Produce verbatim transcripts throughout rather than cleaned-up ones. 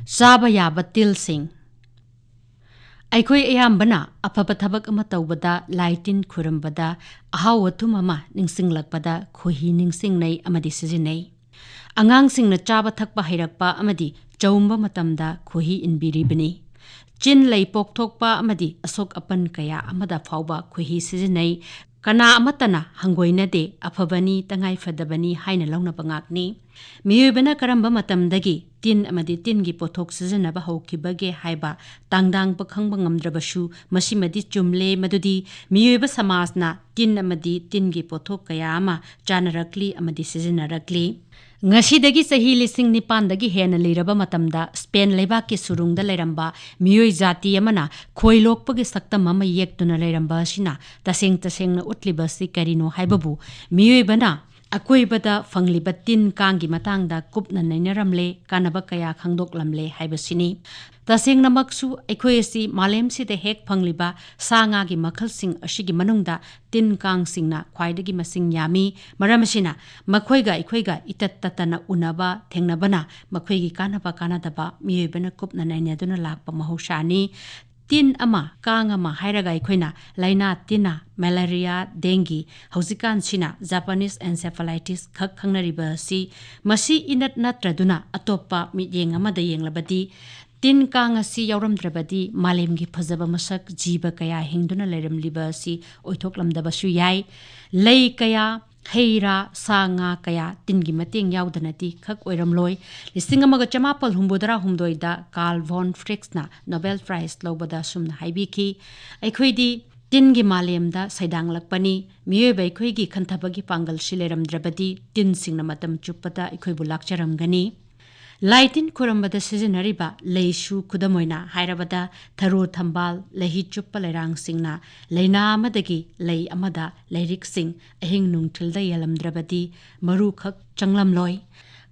ꯆꯥꯕ ꯌꯥꯕ ꯇꯤꯜꯁꯤꯡ꯫ ꯑꯩꯈꯣꯏ ꯑꯌꯥꯝꯕꯅ ꯑꯐꯕ ꯊꯕꯛ ꯑꯃ ꯇꯧꯕꯗ, ꯂꯥꯏ ꯇꯤꯟ ꯈꯨꯔꯨꯝꯕꯗ, ꯑꯍꯥꯎ ꯑꯊꯨꯝ ꯑꯃ ꯅꯤꯡꯁꯤꯡꯂꯛꯄꯗ ꯈꯣꯏꯍꯤ ꯅꯤꯡꯁꯤꯡꯅꯩ ꯑꯃꯗꯤ ꯁꯤꯖꯤꯟꯅꯩ꯫ ꯑꯉꯥꯡꯁꯤꯡꯅ ꯆꯥꯕ ꯊꯛꯄ ꯍꯩꯔꯛꯄ ꯑꯃꯗꯤ ꯆꯥꯎꯝꯕ ꯃꯇꯝꯗ ꯈꯣꯏꯍꯤ ꯏꯟꯕꯤꯔꯤꯕꯅꯤ꯫ ꯆꯤꯟ ꯂꯩ ꯄꯣꯛꯊꯣꯛꯄ ꯑꯃꯗꯤ ꯑꯁꯣꯛ ꯑꯄꯟ ꯀꯌꯥ ꯑꯃꯗ ꯐꯥꯎꯕ ꯈꯣꯏꯍꯤ ꯁꯤꯖꯤꯟꯅꯩ꯫ ꯀꯅꯥ ꯑꯃꯠꯇꯅ ꯍꯪꯒꯣꯏꯅꯗꯦ, ꯑꯐꯕꯅꯤ, ꯇꯉꯥꯏ ꯐꯗꯕꯅꯤ ꯍꯥꯏꯅ ꯂꯧꯅꯕ ꯉꯥꯛꯅꯤ꯫ ꯃꯤꯑꯣꯏꯕꯅ ꯀꯔꯝꯕ ꯃꯇꯝꯗꯒꯤ ꯇꯤꯟ ꯑꯃꯗꯤ ꯇꯤꯟꯒꯤ ꯄꯣꯠꯊꯣꯛ ꯁꯤꯖꯤꯟꯅꯕ ꯍꯧꯈꯤꯕꯒꯦ ꯍꯥꯏꯕ ꯇꯥꯡꯗꯥꯡꯕ ꯈꯪꯕ ꯉꯝꯗ꯭ꯔꯕꯁꯨ, ꯃꯁꯤꯃꯗꯤ ꯆꯨꯝꯂꯦ ꯃꯗꯨꯗꯤ ꯃꯤꯑꯣꯏꯕ ꯁꯃꯥꯖꯅ ꯇꯤꯟ ꯑꯃꯗꯤ ꯇꯤꯟꯒꯤ ꯄꯣꯠꯊꯣꯛ ꯀꯌꯥ ꯑꯃ ꯆꯥꯅꯔꯛꯂꯤ ꯑꯃꯗꯤ ꯁꯤꯖꯤꯟꯅꯔꯛꯂꯤ꯫ ꯉꯁꯤꯗꯒꯤ ꯆꯍꯤ ꯂꯤꯁꯤꯡ ꯅꯤꯄꯥꯟꯗꯒꯤ ꯍꯦꯟꯅ ꯂꯤꯔꯕ ꯃꯇꯝꯗ ꯁ꯭ꯄꯦꯟ ꯂꯩꯕꯥꯛꯀꯤ ꯁꯨꯔꯨꯡꯗ ꯂꯩꯔꯝꯕ ꯃꯤꯑꯣꯏ ꯖꯥꯇꯤ ꯑꯃꯅ ꯈꯣꯏ ꯂꯣꯛꯄꯒꯤ ꯁꯛꯇꯝ ꯑꯃ ꯌꯦꯛꯇꯨꯅ ꯂꯩꯔꯝꯕ ꯑꯁꯤꯅ ꯇꯁꯦꯡ ꯇꯁꯦꯡꯅ ꯎꯠꯂꯤꯕ ꯑꯁꯤ ꯀꯔꯤꯅꯣ ꯍꯥꯏꯕꯕꯨ, ꯃꯤꯑꯣꯏꯕꯅ ꯑꯀꯣꯏꯕꯗ ꯐꯪꯂꯤꯕ ꯇꯤꯟ ꯀꯥꯡꯒꯤ ꯃꯇꯥꯡꯗ ꯀꯨꯞꯅ ꯅꯩꯅꯔꯝꯂꯦ, ꯀꯥꯟꯅꯕ ꯀꯌꯥ ꯈꯪꯗꯣꯛꯂꯝꯂꯦ ꯍꯥꯏꯕꯁꯤꯅꯤ꯫ ꯇꯁꯦꯡꯅꯃꯛꯁꯨ ꯑꯩꯈꯣꯏ ꯑꯁꯤ ꯃꯥꯂꯦꯝꯁꯤꯗ ꯍꯦꯛ ꯐꯪꯂꯤꯕ ꯁꯥ ꯉꯥꯒꯤ ꯃꯈꯜꯁꯤꯡ ꯑꯁꯤꯒꯤ ꯃꯅꯨꯡꯗ ꯇꯤꯟ ꯀꯥꯡꯁꯤꯡꯅ ꯈ꯭ꯋꯥꯏꯗꯒꯤ ꯃꯁꯤꯡ ꯌꯥꯝꯃꯤ꯫ ꯃꯔꯝ ꯑꯁꯤꯅ ꯃꯈꯣꯏꯒ ꯑꯩꯈꯣꯏꯒ ꯏꯇꯠ ꯇꯠꯇꯅ ꯎꯅꯕ, ꯊꯦꯡꯅꯕꯅ ꯃꯈꯣꯏꯒꯤ ꯀꯥꯟꯅꯕ ꯀꯥꯟꯅꯗꯕ ꯃꯤꯑꯣꯏꯕꯅ ꯀꯨꯞꯅ ꯅꯩꯅꯗꯨꯅ ꯂꯥꯛꯄ ꯃꯍꯧꯁꯥꯅꯤ꯫ ꯇꯤꯟ ꯑꯃ, ꯀꯥꯡ ꯑꯃ ꯍꯥꯏꯔꯒ ꯑꯩꯈꯣꯏꯅ ꯂꯥꯏꯅꯥ ꯇꯤꯟꯅ, ꯃꯦꯂꯦꯔꯤꯌꯥ, ꯗꯦꯡꯒꯤ, ꯍꯧꯖꯤꯛꯀꯥꯟꯁꯤꯅ ꯖꯄꯥꯅꯤꯁ ꯑꯦꯟꯁꯦꯐꯥꯂꯥꯏꯇꯤꯁ ꯈꯛ ꯈꯪꯅꯔꯤꯕ ꯑꯁꯤ, ꯃꯁꯤ ꯏꯅꯠ ꯅꯠꯇ꯭ꯔꯗꯨꯅ ꯑꯇꯣꯞꯄ ꯃꯤꯠꯌꯦꯡ ꯑꯃꯗ ꯌꯦꯡꯂꯕꯗꯤ, ꯇꯤꯟ ꯀꯥꯡ ꯑꯁꯤ ꯌꯥꯎꯔꯝꯗ꯭ꯔꯕꯗꯤ ꯃꯥꯂꯦꯝꯒꯤ ꯐꯖꯕ ꯃꯁꯛ ꯖꯤꯕ ꯀꯌꯥ ꯍꯤꯡꯗꯨꯅ ꯂꯩꯔꯝꯂꯤꯕ ꯑꯁꯤ ꯑꯣꯏꯊꯣꯛꯂꯝꯗꯕꯁꯨ ꯌꯥꯏ꯫ ꯂꯩ ꯀꯌꯥ, ꯍꯩ ꯔꯥ, ꯁꯥ ꯉꯥ ꯀꯌꯥ ꯇꯤꯟꯒꯤ ꯃꯇꯦꯡ ꯌꯥꯎꯗꯅꯗꯤ ꯈꯛ ꯑꯣꯏꯔꯝꯂꯣꯏ꯫ ꯂꯤꯁꯤꯡ ꯑꯃꯒ ꯆꯃꯥꯄꯜ ꯍꯨꯝꯐꯨꯇꯔꯥ ꯍꯨꯝꯗꯣꯏꯗ ꯀꯥꯔꯜ ꯚꯣꯟ ꯐ꯭ꯔꯤꯛꯁꯅ ꯅꯣꯕꯦꯜ ꯄ꯭ꯔꯥꯏꯖ ꯂꯧꯕꯗ ꯑꯁꯨꯝꯅ ꯍꯥꯏꯕꯤꯈꯤ, "ꯑꯩꯈꯣꯏꯗꯤ ꯇꯤꯟꯒꯤ ꯃꯥꯂꯦꯝꯗ ꯁꯩꯗꯥꯡꯂꯛꯄꯅꯤ꯫ ꯃꯤꯑꯣꯏꯕ ꯑꯩꯈꯣꯏꯒꯤ ꯈꯟꯊꯕꯒꯤ ꯄꯥꯡꯒꯜꯁꯤ ꯂꯩꯔꯝꯗ꯭ꯔꯕꯗꯤ ꯇꯤꯟꯁꯤꯡꯅ ꯃꯇꯝ ꯆꯨꯞꯄꯗ ꯑꯩꯈꯣꯏꯕꯨ ꯂꯥꯛꯆꯔꯝꯒꯅꯤ"꯫ ꯂꯥꯏ ꯇꯤꯟ ꯈꯨꯔꯝꯕꯗ ꯁꯤꯖꯤꯟꯅꯔꯤꯕ ꯂꯩꯁꯨ, ꯈꯨꯗꯝ ꯑꯣꯏꯅ ꯍꯥꯏꯔꯕꯗ, ꯊꯔꯣ ꯊꯝꯕꯥꯜ, ꯂꯩꯍꯤ ꯆꯨꯞꯄ ꯂꯩꯔꯥꯡꯁꯤꯡꯅ ꯂꯩꯅꯥ ꯑꯃꯗꯒꯤ ꯂꯩ ꯑꯃꯗ ꯂꯥꯏꯔꯤꯛꯁꯤꯡ ꯑꯍꯤꯡ ꯅꯨꯡꯊꯤꯜꯗ ꯌꯦꯜꯂꯝꯗ꯭ꯔꯕꯗꯤ ꯃꯔꯨꯈꯛ ꯆꯪꯂꯝꯂꯣꯏ꯫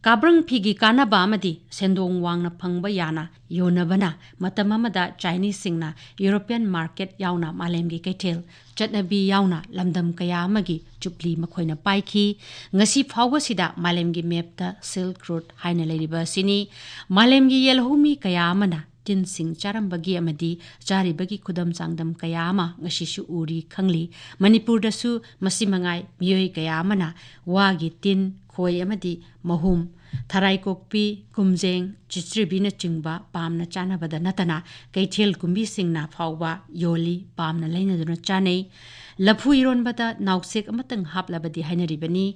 ꯀꯥꯕ꯭ꯔꯪ ꯐꯤꯒꯤ ꯀꯥꯟꯅꯕ ꯑꯃꯗꯤ ꯁꯦꯟꯗꯣꯡ ꯋꯥꯡꯅ ꯐꯪꯕ ꯌꯥꯅ ꯌꯣꯟꯅꯕꯅ ꯃꯇꯝ ꯑꯃꯗ ꯆꯥꯏꯅꯤꯁꯁꯤꯡꯅ ꯌꯨꯔꯣꯄꯤꯌꯟ ꯃꯥꯔꯀꯦꯠ ꯌꯥꯎꯅ ꯃꯥꯂꯦꯝꯒꯤ ꯀꯩꯊꯦꯜ ꯆꯠꯅꯕꯤ ꯌꯥꯎꯅ ꯂꯝꯗꯝ ꯀꯌꯥ ꯑꯃꯒꯤ ꯆꯨꯞꯂꯤ ꯃꯈꯣꯏꯅ ꯄꯥꯏꯈꯤ꯫ ꯉꯁꯤ ꯐꯥꯎꯕꯁꯤꯗ ꯃꯥꯂꯦꯝꯒꯤ ꯃꯦꯞꯇ ꯁꯤꯜꯛ ꯔꯨꯠ ꯍꯥꯏꯅ ꯂꯩꯔꯤꯕ ꯑꯁꯤꯅꯤ꯫ ꯃꯥꯂꯦꯝꯒꯤ ꯌꯦꯜꯍꯧꯃꯤ ꯀꯌꯥ ꯑꯃꯅ ꯇꯤꯟꯁꯤꯡ ꯆꯥꯔꯝꯕꯒꯤ ꯑꯃꯗꯤ ꯆꯥꯔꯤꯕꯒꯤ ꯈꯨꯗꯝ ꯆꯥꯡꯗꯝ ꯀꯌꯥ ꯑꯃ ꯉꯁꯤꯁꯨ ꯎꯔꯤ ꯈꯪꯂꯤ꯫ ꯃꯅꯤꯄꯨꯔꯗꯁꯨ ꯃꯁꯤ ꯃꯉꯥꯏ ꯃꯤꯑꯣꯏ ꯀꯌꯥ ꯑꯃꯅ ꯋꯥꯒꯤ ꯇꯤꯟ, ꯈꯣꯏ ꯑꯃꯗꯤ ꯃꯍꯨꯝ, ꯊꯔꯥꯏ ꯀꯣꯛꯄꯤ, ꯀꯨꯝꯖꯦꯡ, ꯆꯤꯆ꯭ꯔꯤꯕꯤꯅꯆꯤꯡꯕ ꯄꯥꯝꯅ ꯆꯥꯅꯕꯗ ꯅꯠꯇꯅ ꯀꯩꯊꯦꯜ ꯀꯨꯝꯕꯤꯁꯤꯡꯅ ꯐꯥꯎꯕ ꯌꯣꯜꯂꯤ, ꯄꯥꯝꯅ ꯂꯩꯅꯗꯨꯅ ꯆꯥꯅꯩ꯫ ꯂꯐꯨ ꯏꯔꯣꯟꯕꯗ ꯅꯥꯎꯁꯦꯛ ꯑꯃꯇꯪ ꯍꯥꯞꯂꯕꯗꯤ ꯍꯥꯏꯅꯔꯤꯕꯅꯤ꯫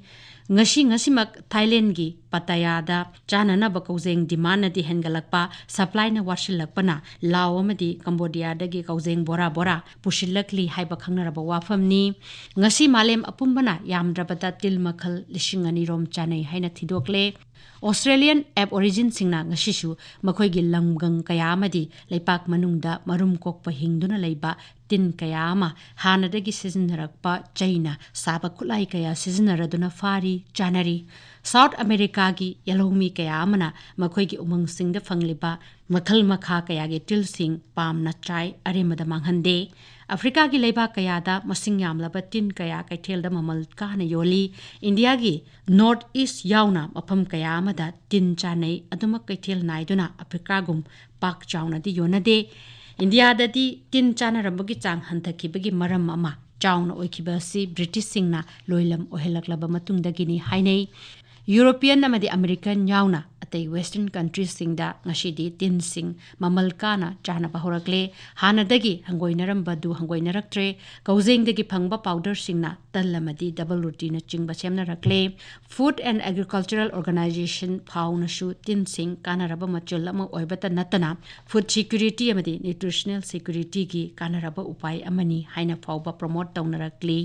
ꯉꯁꯤ ꯉꯁꯤꯃꯛ ꯊꯥꯏꯂꯦꯟꯒꯤ ꯄꯇꯥꯌꯥꯗ ꯆꯥꯅꯅꯕ ꯀꯧꯖꯦꯡ ꯗꯤꯃꯥꯟꯅꯗꯤ ꯍꯦꯟꯒꯠꯂꯛꯄ, ꯁꯄ꯭ꯂꯥꯏꯅ ꯋꯥꯠꯁꯤꯜꯂꯛꯄꯅ ꯂꯥꯎ ꯑꯃꯗꯤ ꯀꯝꯕꯣꯗꯤꯌꯥꯗꯒꯤ ꯀꯧꯖꯦꯡ ꯕꯣꯔꯥ ꯕꯣꯔꯥ ꯄꯨꯁꯤꯜꯂꯛꯂꯤ ꯍꯥꯏꯕ ꯈꯪꯅꯔꯕ ꯋꯥꯐꯝꯅꯤ꯫ ꯉꯁꯤ ꯃꯥꯂꯦꯝ ꯑꯄꯨꯝꯕꯅ ꯌꯥꯝꯗ꯭ꯔꯕꯗ ꯇꯤꯜ ꯃꯈꯜ ꯂꯤꯁꯤꯡ ꯑꯅꯤ ꯔꯣꯝ ꯆꯥꯅꯩ ꯍꯥꯏꯅ ꯊꯤꯗꯣꯛꯂꯦ꯫ ꯑꯣꯁꯇ꯭ꯔꯦꯂꯤꯌꯟ ꯑꯦꯕ ꯑꯣꯔꯤꯖꯤꯟꯁꯤꯡꯅ ꯉꯁꯤꯁꯨ ꯃꯈꯣꯏꯒꯤ ꯂꯝꯒꯪ ꯀꯌꯥ ꯑꯃꯗꯤ ꯂꯩꯄꯥꯛ ꯃꯅꯨꯡꯗ ꯃꯔꯨꯝ ꯀꯣꯛꯄ ꯍꯤꯡꯗꯨꯅ ꯂꯩꯕ ꯇꯤꯟ ꯀꯌꯥ ꯑꯃ ꯍꯥꯟꯅꯗꯒꯤ ꯁꯤꯖꯤꯟꯅꯔꯛꯄ ꯆꯩꯅ ꯁꯥꯕ ꯈꯨꯠꯂꯥꯏ ꯀꯌꯥ ꯁꯤꯖꯤꯟꯅꯔꯗꯨꯅ ꯐꯥꯔꯤ, ꯆꯥꯅꯔꯤ꯫ ꯁꯥꯎꯠ ꯑꯃꯦꯔꯤꯀꯥꯒꯤ ꯌꯦꯜꯍꯧꯃꯤ ꯀꯌꯥ ꯑꯃꯅ ꯃꯈꯣꯏꯒꯤ ꯎꯃꯪꯁꯤꯡꯗ ꯐꯪꯂꯤꯕ ꯃꯈꯜ ꯃꯈꯥ ꯀꯌꯥꯒꯤ ꯇꯤꯜꯁꯤꯡ ꯄꯥꯝꯅ ꯆꯥꯏ, ꯑꯔꯦꯝꯕꯗ ꯃꯥꯡꯍꯟꯗꯦ꯫ ꯑꯐ꯭ꯔꯤꯀꯥꯒꯤ ꯂꯩꯕꯥꯛ ꯀꯌꯥꯗ ꯃꯁꯤꯡ ꯌꯥꯝꯂꯕ ꯇꯤꯟ ꯀꯌꯥ ꯀꯩꯊꯦꯜꯗ ꯃꯃꯜ ꯀꯥꯅ ꯌꯣꯜꯂꯤ꯫ ꯏꯟꯗꯤꯌꯥꯒꯤ ꯅꯣꯔꯠ ꯏꯁ ꯌꯥꯎꯅ ꯃꯐꯝ ꯀꯌꯥ ꯑꯃꯗ ꯇꯤꯟ ꯆꯥꯅꯩ꯫ ꯑꯗꯨꯃꯛ ꯀꯩꯊꯦꯜ ꯅꯥꯏꯗꯨꯅ ꯑꯐ꯭ꯔꯤꯀꯥꯒꯨꯝ ꯄꯥꯛ ꯆꯥꯎꯅꯗꯤ ꯌꯣꯟꯅꯗꯦ꯫ ꯏꯟꯗꯤꯌꯥꯗꯗꯤ ꯇꯤꯟ ꯆꯥꯅꯔꯝꯕꯒꯤ ꯆꯥꯡ ꯍꯟꯊꯈꯤꯕꯒꯤ ꯃꯔꯝ ꯑꯃ ꯆꯥꯎꯅ ꯑꯣꯏꯈꯤꯕ ꯑꯁꯤ ꯕ꯭ꯔꯤꯇꯤꯁꯁꯤꯡꯅ ꯂꯣꯏꯂꯝ ꯑꯣꯏꯍꯜꯂꯛꯂꯕ ꯃꯇꯨꯡꯗꯒꯤꯅꯤ ꯍꯥꯏꯅꯩ꯫ ꯌꯨꯔꯣꯄꯤꯌꯟ ꯑꯃꯗꯤ ꯑꯃꯦꯔꯤꯀꯟ ꯌꯥꯎꯅ ꯑꯇꯩ ꯋꯦꯁꯇꯔꯟ ꯀꯟꯇ꯭ꯔꯤꯁꯤꯡꯗ ꯉꯁꯤꯗꯤ ꯇꯤꯟꯁꯤꯡ ꯃꯃꯜ ꯀꯥꯅ ꯆꯥꯅꯕ ꯍꯧꯔꯛꯂꯦ꯫ ꯍꯥꯟꯅꯗꯒꯤ ꯍꯪꯒꯣꯏꯅꯔꯝꯕꯗꯨ ꯍꯪꯒꯣꯏꯅꯔꯛꯇ꯭ꯔꯦ꯫ ꯀꯧꯖꯦꯡꯗꯒꯤ ꯐꯪꯕ ꯄꯥꯎꯗꯔꯁꯤꯡꯅ ꯇꯟ ꯑꯃꯗꯤ ꯗꯕꯜ ꯔꯣꯇꯤꯅꯆꯤꯡꯕ ꯁꯦꯝꯅꯔꯛꯂꯦ꯫ Food and Agricultural Organization ꯐꯥꯎꯅꯁꯨ ꯇꯤꯟꯁꯤꯡ ꯀꯥꯟꯅꯔꯕ ꯃꯆꯜ ꯑꯃ ꯑꯣꯏꯕꯇ ꯅꯠꯇꯅ ꯐꯨꯗ ꯁꯤꯀ꯭ꯌꯨꯔꯤꯇꯤ ꯑꯃꯗꯤ ꯅ꯭ꯌꯨꯇ꯭ꯔꯤꯁꯅꯦꯜ ꯁꯤꯀ꯭ꯌꯨꯔꯤꯇꯤꯒꯤ ꯀꯥꯟꯅꯔꯕ ꯎꯄꯥꯏ ꯑꯃꯅꯤ ꯍꯥꯏꯅ ꯐꯥꯎꯕ ꯄ꯭ꯔꯣꯃꯣꯠ ꯇꯧꯅꯔꯛꯂꯤ꯫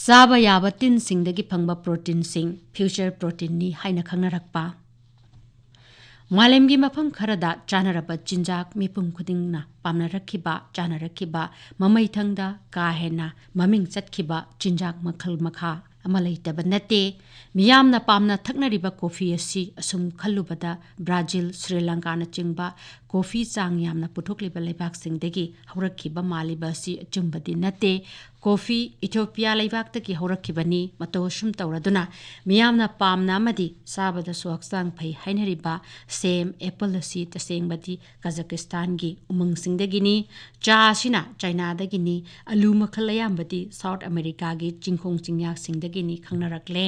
ꯆꯥꯕ ꯌꯥꯕ ꯇꯤꯟꯁꯤꯡꯗꯒꯤ ꯐꯪꯕ ꯄ꯭ꯔꯣꯇꯤꯟꯁꯤꯡ ꯐ꯭ꯌꯨꯆꯔ ꯄ꯭ꯔꯣꯇꯤꯟꯅꯤ ꯍꯥꯏꯅ ꯈꯪꯅꯔꯛꯄ꯫ ꯃꯥꯂꯦꯝꯒꯤ ꯃꯐꯝ ꯈꯔꯗ ꯆꯥꯅꯔꯕ ꯆꯤꯟꯖꯥꯛ ꯃꯤꯄꯨꯝ ꯈꯨꯗꯤꯡꯅ ꯄꯥꯝꯅꯔꯛꯈꯤꯕ, ꯆꯥꯅꯔꯛꯈꯤꯕ, ꯃꯃꯩꯊꯪꯗ ꯀꯥ ꯍꯦꯟꯅ ꯃꯃꯤꯡ ꯆꯠꯈꯤꯕ ꯆꯤꯟꯖꯥꯛ ꯃꯈꯜ ꯃꯈꯥ ꯑꯃ ꯂꯩꯇꯕ ꯅꯠꯇꯦ꯫ ꯃꯤꯌꯥꯝꯅ ꯄꯥꯝꯅ ꯊꯛꯅꯔꯤꯕ ꯀꯣꯐꯤ ꯑꯁꯤ ꯑꯁꯨꯝ ꯈꯜꯂꯨꯕꯗ ꯕ꯭ꯔꯥꯖꯤꯜ, ꯁ꯭ꯔꯤ ꯂꯪꯀꯥꯅꯆꯤꯡꯕ ꯀꯣꯐꯤ ꯆꯥꯡ ꯌꯥꯝꯅ ꯄꯨꯊꯣꯛꯂꯤꯕ ꯂꯩꯕꯥꯛꯁꯤꯡꯗꯒꯤ ꯍꯧꯔꯛꯈꯤꯕ ꯃꯥꯜꯂꯤꯕ ꯑꯁꯤ ꯑꯆꯨꯝꯕꯗꯤ ꯅꯠꯇꯦ꯫ ꯀꯣꯐꯤ ꯏꯊꯤꯑꯣꯄꯤꯌꯥ ꯂꯩꯕꯥꯛꯇꯒꯤ ꯍꯧꯔꯛꯈꯤꯕꯅꯤ꯫ ꯃꯇꯧ ꯑꯁꯨꯝ ꯇꯧꯔꯗꯨꯅ ꯃꯤꯌꯥꯝꯅ ꯄꯥꯝꯅ ꯑꯃꯗꯤ ꯆꯥꯕꯗꯁꯨ ꯍꯛꯆꯥꯡ ꯐꯩ ꯍꯥꯏꯅꯔꯤꯕ ꯁꯦꯝ, ꯑꯦꯄꯜ ꯑꯁꯤ ꯇꯁꯦꯡꯕꯗꯤ ꯀꯖꯥꯀꯤꯁꯇꯥꯟꯒꯤ ꯎꯃꯪꯁꯤꯡꯗꯒꯤꯅꯤ꯫ ꯆꯥ ꯑꯁꯤꯅ ꯆꯥꯏꯅꯥꯗꯒꯤꯅꯤ꯫ ꯑꯂꯨ ꯃꯈꯜ ꯑꯌꯥꯝꯕꯗꯤ ꯁꯥꯎꯠ ꯑꯃꯦꯔꯤꯀꯥꯒꯤ ꯆꯤꯡꯈꯣꯡ ꯆꯤꯡꯌꯥꯁꯤꯡꯗꯒꯤꯅꯤ ꯈꯪꯅꯔꯛꯂꯦ꯫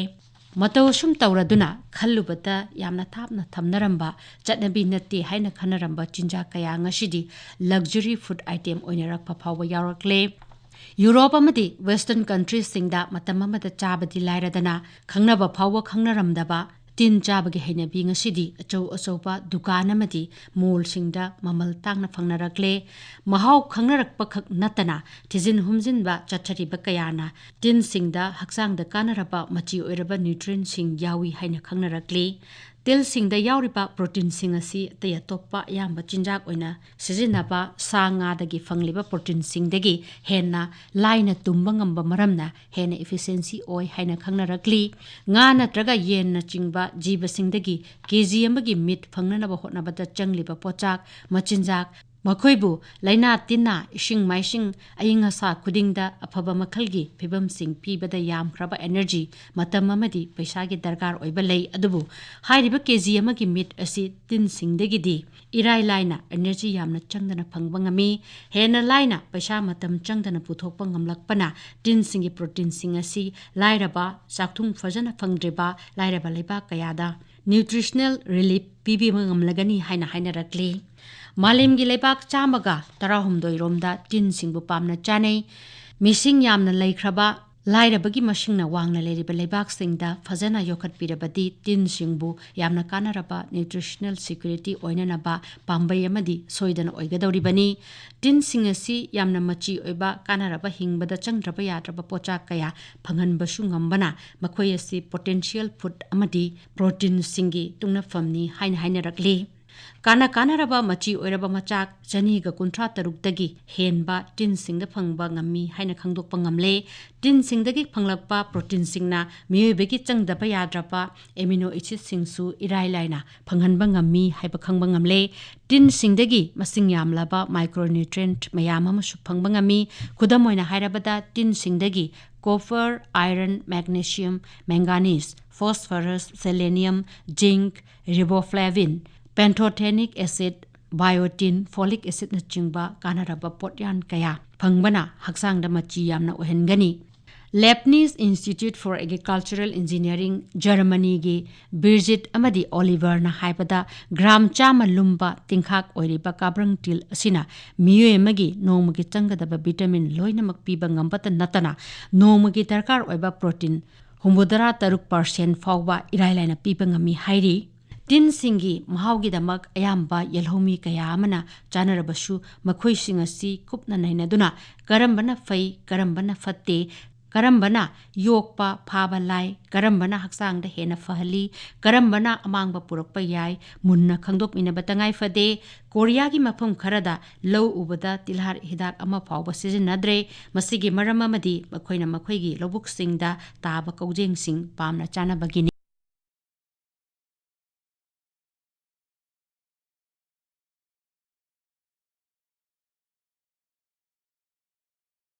ꯃꯇꯧ ꯑꯁꯨꯝ ꯇꯧꯔꯗꯨꯅ ꯈꯜꯂꯨꯕꯗ ꯌꯥꯝꯅ ꯊꯥꯞꯅ ꯊꯝꯅꯔꯝꯕ, ꯆꯠꯅꯕꯤ ꯅꯠꯇꯦ ꯍꯥꯏꯅ ꯈꯟꯅꯔꯝꯕ ꯆꯤꯟꯖꯥꯛ ꯀꯌꯥ ꯉꯁꯤꯗꯤ ꯂꯛꯖꯔꯤ ꯐꯨꯗ ꯑꯥꯏꯇꯦꯝ ꯑꯣꯏꯅꯔꯛꯄ ꯐꯥꯎꯕ ꯌꯥꯎꯔꯛꯂꯦ꯫ ꯌꯨꯔꯣꯞ ꯑꯃꯗꯤ ꯋꯦꯁꯇꯔꯟ ꯀꯟꯇ꯭ꯔꯤꯁꯤꯡꯗ ꯃꯇꯝ ꯑꯃꯗ ꯆꯥꯕꯗꯤ ꯂꯥꯏꯔꯗꯅ, ꯈꯪꯅꯕ ꯐꯥꯎꯕ ꯈꯪꯅꯔꯝꯗꯕ ꯇꯤꯟ ꯆꯥꯕꯒꯤ ꯍꯩꯅꯕꯤ ꯉꯁꯤꯗꯤ ꯑꯆꯧ ꯑꯆꯧꯕ ꯗꯨꯀꯥꯟ ꯑꯃꯗꯤ ꯃꯣꯜꯁꯤꯡꯗ ꯃꯃꯜ ꯇꯥꯡꯅ ꯐꯪꯅꯔꯛꯂꯦ꯫ ꯃꯍꯥꯎ ꯈꯪꯅꯔꯛꯄ ꯈꯛ ꯅꯠꯇꯅ, ꯊꯤꯖꯤꯟ ꯍꯨꯝꯖꯤꯟꯕ ꯆꯠꯊꯔꯤꯕ ꯀꯌꯥꯅ ꯇꯤꯟꯁꯤꯡꯗ ꯍꯛꯆꯥꯡꯗ ꯀꯥꯟꯅꯔꯕ ꯃꯆꯤ ꯑꯣꯏꯔꯕ ꯅ꯭ꯌꯨꯇ꯭ꯔꯤꯟꯁꯤꯡ ꯌꯥꯎꯏ ꯍꯥꯏꯅ ꯈꯪꯅꯔꯛꯂꯤ꯫ ꯇꯤꯜꯁꯤꯡꯗ ꯌꯥꯎꯔꯤꯕ ꯄ꯭ꯔꯣꯇꯤꯟꯁꯤꯡ ꯑꯁꯤ ꯑꯇꯩ ꯑꯇꯣꯞꯄ ꯑꯌꯥꯝꯕ ꯆꯤꯟꯖꯥꯛ ꯑꯣꯏꯅ ꯁꯤꯖꯤꯟꯅꯕ ꯁꯥ ꯉꯥꯗꯒꯤ ꯐꯪꯂꯤꯕ ꯄ꯭ꯔꯣꯇꯤꯟꯁꯤꯡꯗꯒꯤ ꯍꯦꯟꯅ ꯂꯥꯏꯅ ꯇꯨꯝꯕ ꯉꯝꯕ ꯃꯔꯝꯅ ꯍꯦꯟꯅ ꯏꯐꯤꯁꯤꯌꯦꯟꯁꯤ ꯑꯣꯏ ꯍꯥꯏꯅ ꯈꯪꯅꯔꯛꯂꯤ꯫ ꯉꯥ ꯅꯠꯇ꯭ꯔꯒ ꯌꯦꯟꯅꯆꯤꯡꯕ ꯖꯤꯕꯁꯤꯡꯗꯒꯤ ꯀꯦ ꯖꯤ ꯑꯃꯒꯤ ꯃꯤꯠ ꯐꯪꯅꯅꯕ ꯍꯣꯠꯅꯕꯗ ꯆꯪꯂꯤꯕ ꯄꯣꯠꯆꯥꯛ, ꯃꯆꯤꯟꯖꯥꯛ, ꯃꯈꯣꯏꯕꯨ ꯂꯥꯏꯅꯥ ꯇꯤꯟꯅꯥ, ꯏꯁꯤꯡ ꯃꯥꯏꯁꯤꯡ, ꯑꯏꯪ ꯑꯁꯥ ꯈꯨꯗꯤꯡꯗ ꯑꯐꯕ ꯃꯈꯜꯒꯤ ꯐꯤꯕꯝꯁꯤꯡ ꯄꯤꯕꯗ ꯌꯥꯝꯈ꯭ꯔꯕ ꯑꯦꯅꯔꯖꯤ, ꯃꯇꯝ ꯑꯃꯗꯤ ꯄꯩꯁꯥꯒꯤ ꯗꯔꯀꯥꯔ ꯑꯣꯏꯕ ꯂꯩ꯫ ꯑꯗꯨꯕꯨ ꯍꯥꯏꯔꯤꯕ ꯀꯦ ꯖꯤ ꯑꯃꯒꯤ ꯃꯤꯠ ꯑꯁꯤ ꯇꯤꯟꯁꯤꯡꯗꯒꯤꯗꯤ ꯏꯔꯥꯏ ꯂꯥꯏꯅ ꯑꯦꯅꯔꯖꯤ ꯌꯥꯝꯅ ꯆꯪꯗꯅ ꯐꯪꯕ ꯉꯝꯃꯤ꯫ ꯍꯦꯟꯅ ꯂꯥꯏꯅ ꯄꯩꯁꯥ ꯃꯇꯝ ꯆꯪꯗꯅ ꯄꯨꯊꯣꯛꯄ ꯉꯝꯂꯛꯄꯅ ꯇꯤꯟꯁꯤꯡꯒꯤ ꯄ꯭ꯔꯣꯇꯤꯟꯁꯤꯡ ꯑꯁꯤ ꯂꯥꯏꯔꯕ, ꯆꯥꯛꯊꯨꯡ ꯐꯖꯅ ꯐꯪꯗ꯭ꯔꯤꯕ ꯂꯥꯏꯔꯕ ꯂꯩꯕꯥꯛ ꯀꯌꯥꯗ ꯅ꯭ꯌꯨꯇ꯭ꯔꯤꯁꯅꯦꯜ ꯔꯤꯂꯤꯐ ꯄꯤꯕꯤꯕ ꯉꯝꯂꯒꯅꯤ ꯍꯥꯏꯅ ꯍꯥꯏꯅꯔꯛꯂꯤ꯫ ꯃꯥꯂꯦꯝꯒꯤ ꯂꯩꯕꯥꯛ ꯆꯥꯝꯃꯒ ꯇꯔꯥꯍꯨꯝꯗꯣꯏ ꯔꯣꯝꯗ ꯇꯤꯟꯁꯤꯡꯕꯨ ꯄꯥꯝꯅ ꯆꯥꯅꯩ꯫ ꯃꯤꯁꯤꯡ ꯌꯥꯝꯅ ꯂꯩꯈ꯭ꯔꯕ ꯂꯥꯏꯔꯕꯒꯤ ꯃꯁꯤꯡꯅ ꯋꯥꯡꯅ ꯂꯩꯔꯤꯕ ꯂꯩꯕꯥꯛꯁꯤꯡꯗ ꯐꯖꯅ ꯌꯣꯛꯈꯠꯄꯤꯔꯕꯗꯤ ꯇꯤꯟꯁꯤꯡꯕꯨ ꯌꯥꯝꯅ ꯀꯥꯟꯅꯔꯕ nutritional security ꯑꯣꯏꯅꯅꯕ ꯄꯥꯝꯕꯩ ꯑꯃꯗꯤ ꯁꯣꯏꯗꯅ ꯑꯣꯏꯒꯗꯧꯔꯤꯕꯅꯤ꯫ ꯇꯤꯟꯁꯤꯡ ꯑꯁꯤ ꯌꯥꯝꯅ ꯃꯆꯤ ꯑꯣꯏꯕ, ꯀꯥꯟꯅꯔꯕ, ꯍꯤꯡꯕꯗ ꯆꯪꯗ꯭ꯔꯕ ꯌꯥꯗ꯭ꯔꯕ ꯄꯣꯠꯆꯥꯛ ꯀꯌꯥ ꯐꯪꯍꯟꯕꯁꯨ ꯉꯝꯕꯅ ꯃꯈꯣꯏ ꯑꯁꯤ potential food ꯑꯃꯗꯤ proteinꯁꯤꯡꯒꯤ ꯇꯨꯡꯅꯐꯝꯅꯤ ꯍꯥꯏꯅ ꯍꯥꯏꯅꯔꯛꯂꯤ꯫ ꯀꯥꯟꯅ ꯀꯥꯟꯅꯔꯕ ꯃꯆꯤ ꯑꯣꯏꯔꯕ ꯃꯆꯥꯛ ꯆꯅꯤꯒ ꯀꯨꯟꯊ꯭ꯔꯥ ꯇꯔꯨꯛꯇꯒꯤ ꯍꯦꯟꯕ ꯇꯤꯟꯁꯤꯡꯗ ꯐꯪꯕ ꯉꯝꯃꯤ ꯍꯥꯏꯅ ꯈꯪꯗꯣꯛꯄ ꯉꯝꯂꯦ꯫ ꯇꯤꯟꯁꯤꯡꯗꯒꯤ ꯐꯪꯂꯛꯄ proteinꯁꯤꯡꯅ ꯃꯤꯑꯣꯏꯕꯒꯤ ꯆꯪꯗꯕ ꯌꯥꯗ꯭ꯔꯕ amino acidꯁꯤꯡꯁꯨ ꯏꯔꯥꯏ ꯂꯥꯏꯅ ꯐꯪꯍꯟꯕ ꯉꯝꯃꯤ ꯍꯥꯏꯕ ꯈꯪꯕ ꯉꯝꯂꯦ꯫ ꯇꯤꯟꯁꯤꯡꯗꯒꯤ ꯃꯁꯤꯡ ꯌꯥꯝꯂꯕ micronutrient ꯃꯌꯥꯝ ꯑꯃꯁꯨ ꯐꯪꯕ ꯉꯝꯃꯤ꯫ ꯈꯨꯗꯝ ꯑꯣꯏꯅ ꯍꯥꯏꯔꯕꯗ, ꯇꯤꯟꯁꯤꯡꯗꯒꯤ copper, iron, magnesium, manganese, phosphorus, selenium, zinc, riboflavin, pantothenic acid, biotin, folic acidꯅꯆꯤꯡꯕ ꯀꯥꯟꯅꯔꯕ ꯄꯣꯠꯌꯥꯟ ꯀꯌꯥ ꯐꯪꯕꯅ ꯍꯛꯆꯥꯡꯗ ꯃꯆꯤ ꯌꯥꯝꯅ ꯑꯣꯏꯍꯟꯒꯅꯤ꯫ Leibniz Institute for Agricultural Engineering, ꯖꯔꯃꯅꯤꯒꯤ ꯕꯤꯔꯖꯤꯠ ꯑꯃꯗꯤ ꯑꯣꯂꯤꯚꯔꯅ ꯍꯥꯏꯕꯗ, ꯒ꯭ꯔꯥꯝ ꯆꯥꯝꯃ ꯂꯨꯝꯕ ꯇꯤꯡꯈꯥꯛ ꯑꯣꯏꯔꯤꯕ ꯀꯥꯕ꯭ꯔꯪ ꯇꯤꯜ ꯑꯁꯤꯅ ꯃꯤꯑꯣꯏ ꯑꯃꯒꯤ ꯅꯣꯡꯃꯒꯤ ꯆꯪꯒꯗꯕ vitamin ꯂꯣꯏꯅꯃꯛ ꯄꯤꯕ ꯉꯝꯕꯇ ꯅꯠꯇꯅ, ꯅꯣꯡꯃꯒꯤ ꯗꯔꯀꯥꯔ ꯑꯣꯏꯕ protein ꯍꯨꯝꯐꯨꯇꯔꯥ ꯇꯔꯨꯛ percent ꯐꯥꯎꯕ ꯏꯔꯥꯏ ꯂꯥꯏꯅ ꯄꯤꯕ ꯉꯝꯃꯤ ꯍꯥꯏꯔꯤ꯫ ꯇꯤꯟꯁꯤꯡꯒꯤ ꯃꯍꯥꯎꯒꯤꯗꯃꯛ ꯑꯌꯥꯝꯕ ꯌꯦꯜꯍꯧꯃꯤ ꯀꯌꯥ ꯑꯃꯅ ꯆꯥꯅꯔꯕꯁꯨ, ꯃꯈꯣꯏꯁꯤꯡ ꯑꯁꯤ ꯀꯨꯞꯅ ꯅꯩꯅꯗꯨꯅ ꯀꯔꯝꯕꯅ ꯐꯩ, ꯀꯔꯝꯕꯅ ꯐꯠꯇꯦ, ꯀꯔꯝꯕꯅ ꯌꯣꯛꯄ ꯐꯥꯕ ꯂꯥꯏ, ꯀꯔꯝꯕꯅ ꯍꯛꯆꯥꯡꯗ ꯍꯦꯟꯅ ꯐꯍꯜꯂꯤ, ꯀꯔꯝꯕꯅ ꯑꯃꯥꯡꯕ ꯄꯨꯔꯛꯄ ꯌꯥꯏ, ꯃꯨꯟꯅ ꯈꯪꯗꯣꯛꯃꯤꯟꯅꯕ ꯇꯉꯥꯏ ꯐꯗꯦ꯫ ꯀꯣꯔꯤꯌꯥꯒꯤ ꯃꯐꯝ ꯈꯔꯗ ꯂꯧ ꯎꯕꯗ ꯇꯤꯜꯍꯥꯠ ꯍꯤꯗꯥꯛ ꯑꯃ ꯐꯥꯎꯕ ꯁꯤꯖꯤꯟꯅꯗ꯭ꯔꯦ꯫ ꯃꯁꯤꯒꯤ ꯃꯔꯝ ꯑꯃꯗꯤ ꯃꯈꯣꯏꯅ ꯃꯈꯣꯏꯒꯤ ꯂꯧꯕꯨꯛꯁꯤꯡꯗ ꯇꯥꯕ ꯀꯧꯖꯦꯡꯁꯤꯡ ꯄꯥꯝꯅ ꯆꯥꯅꯕꯒꯤꯅꯤ꯫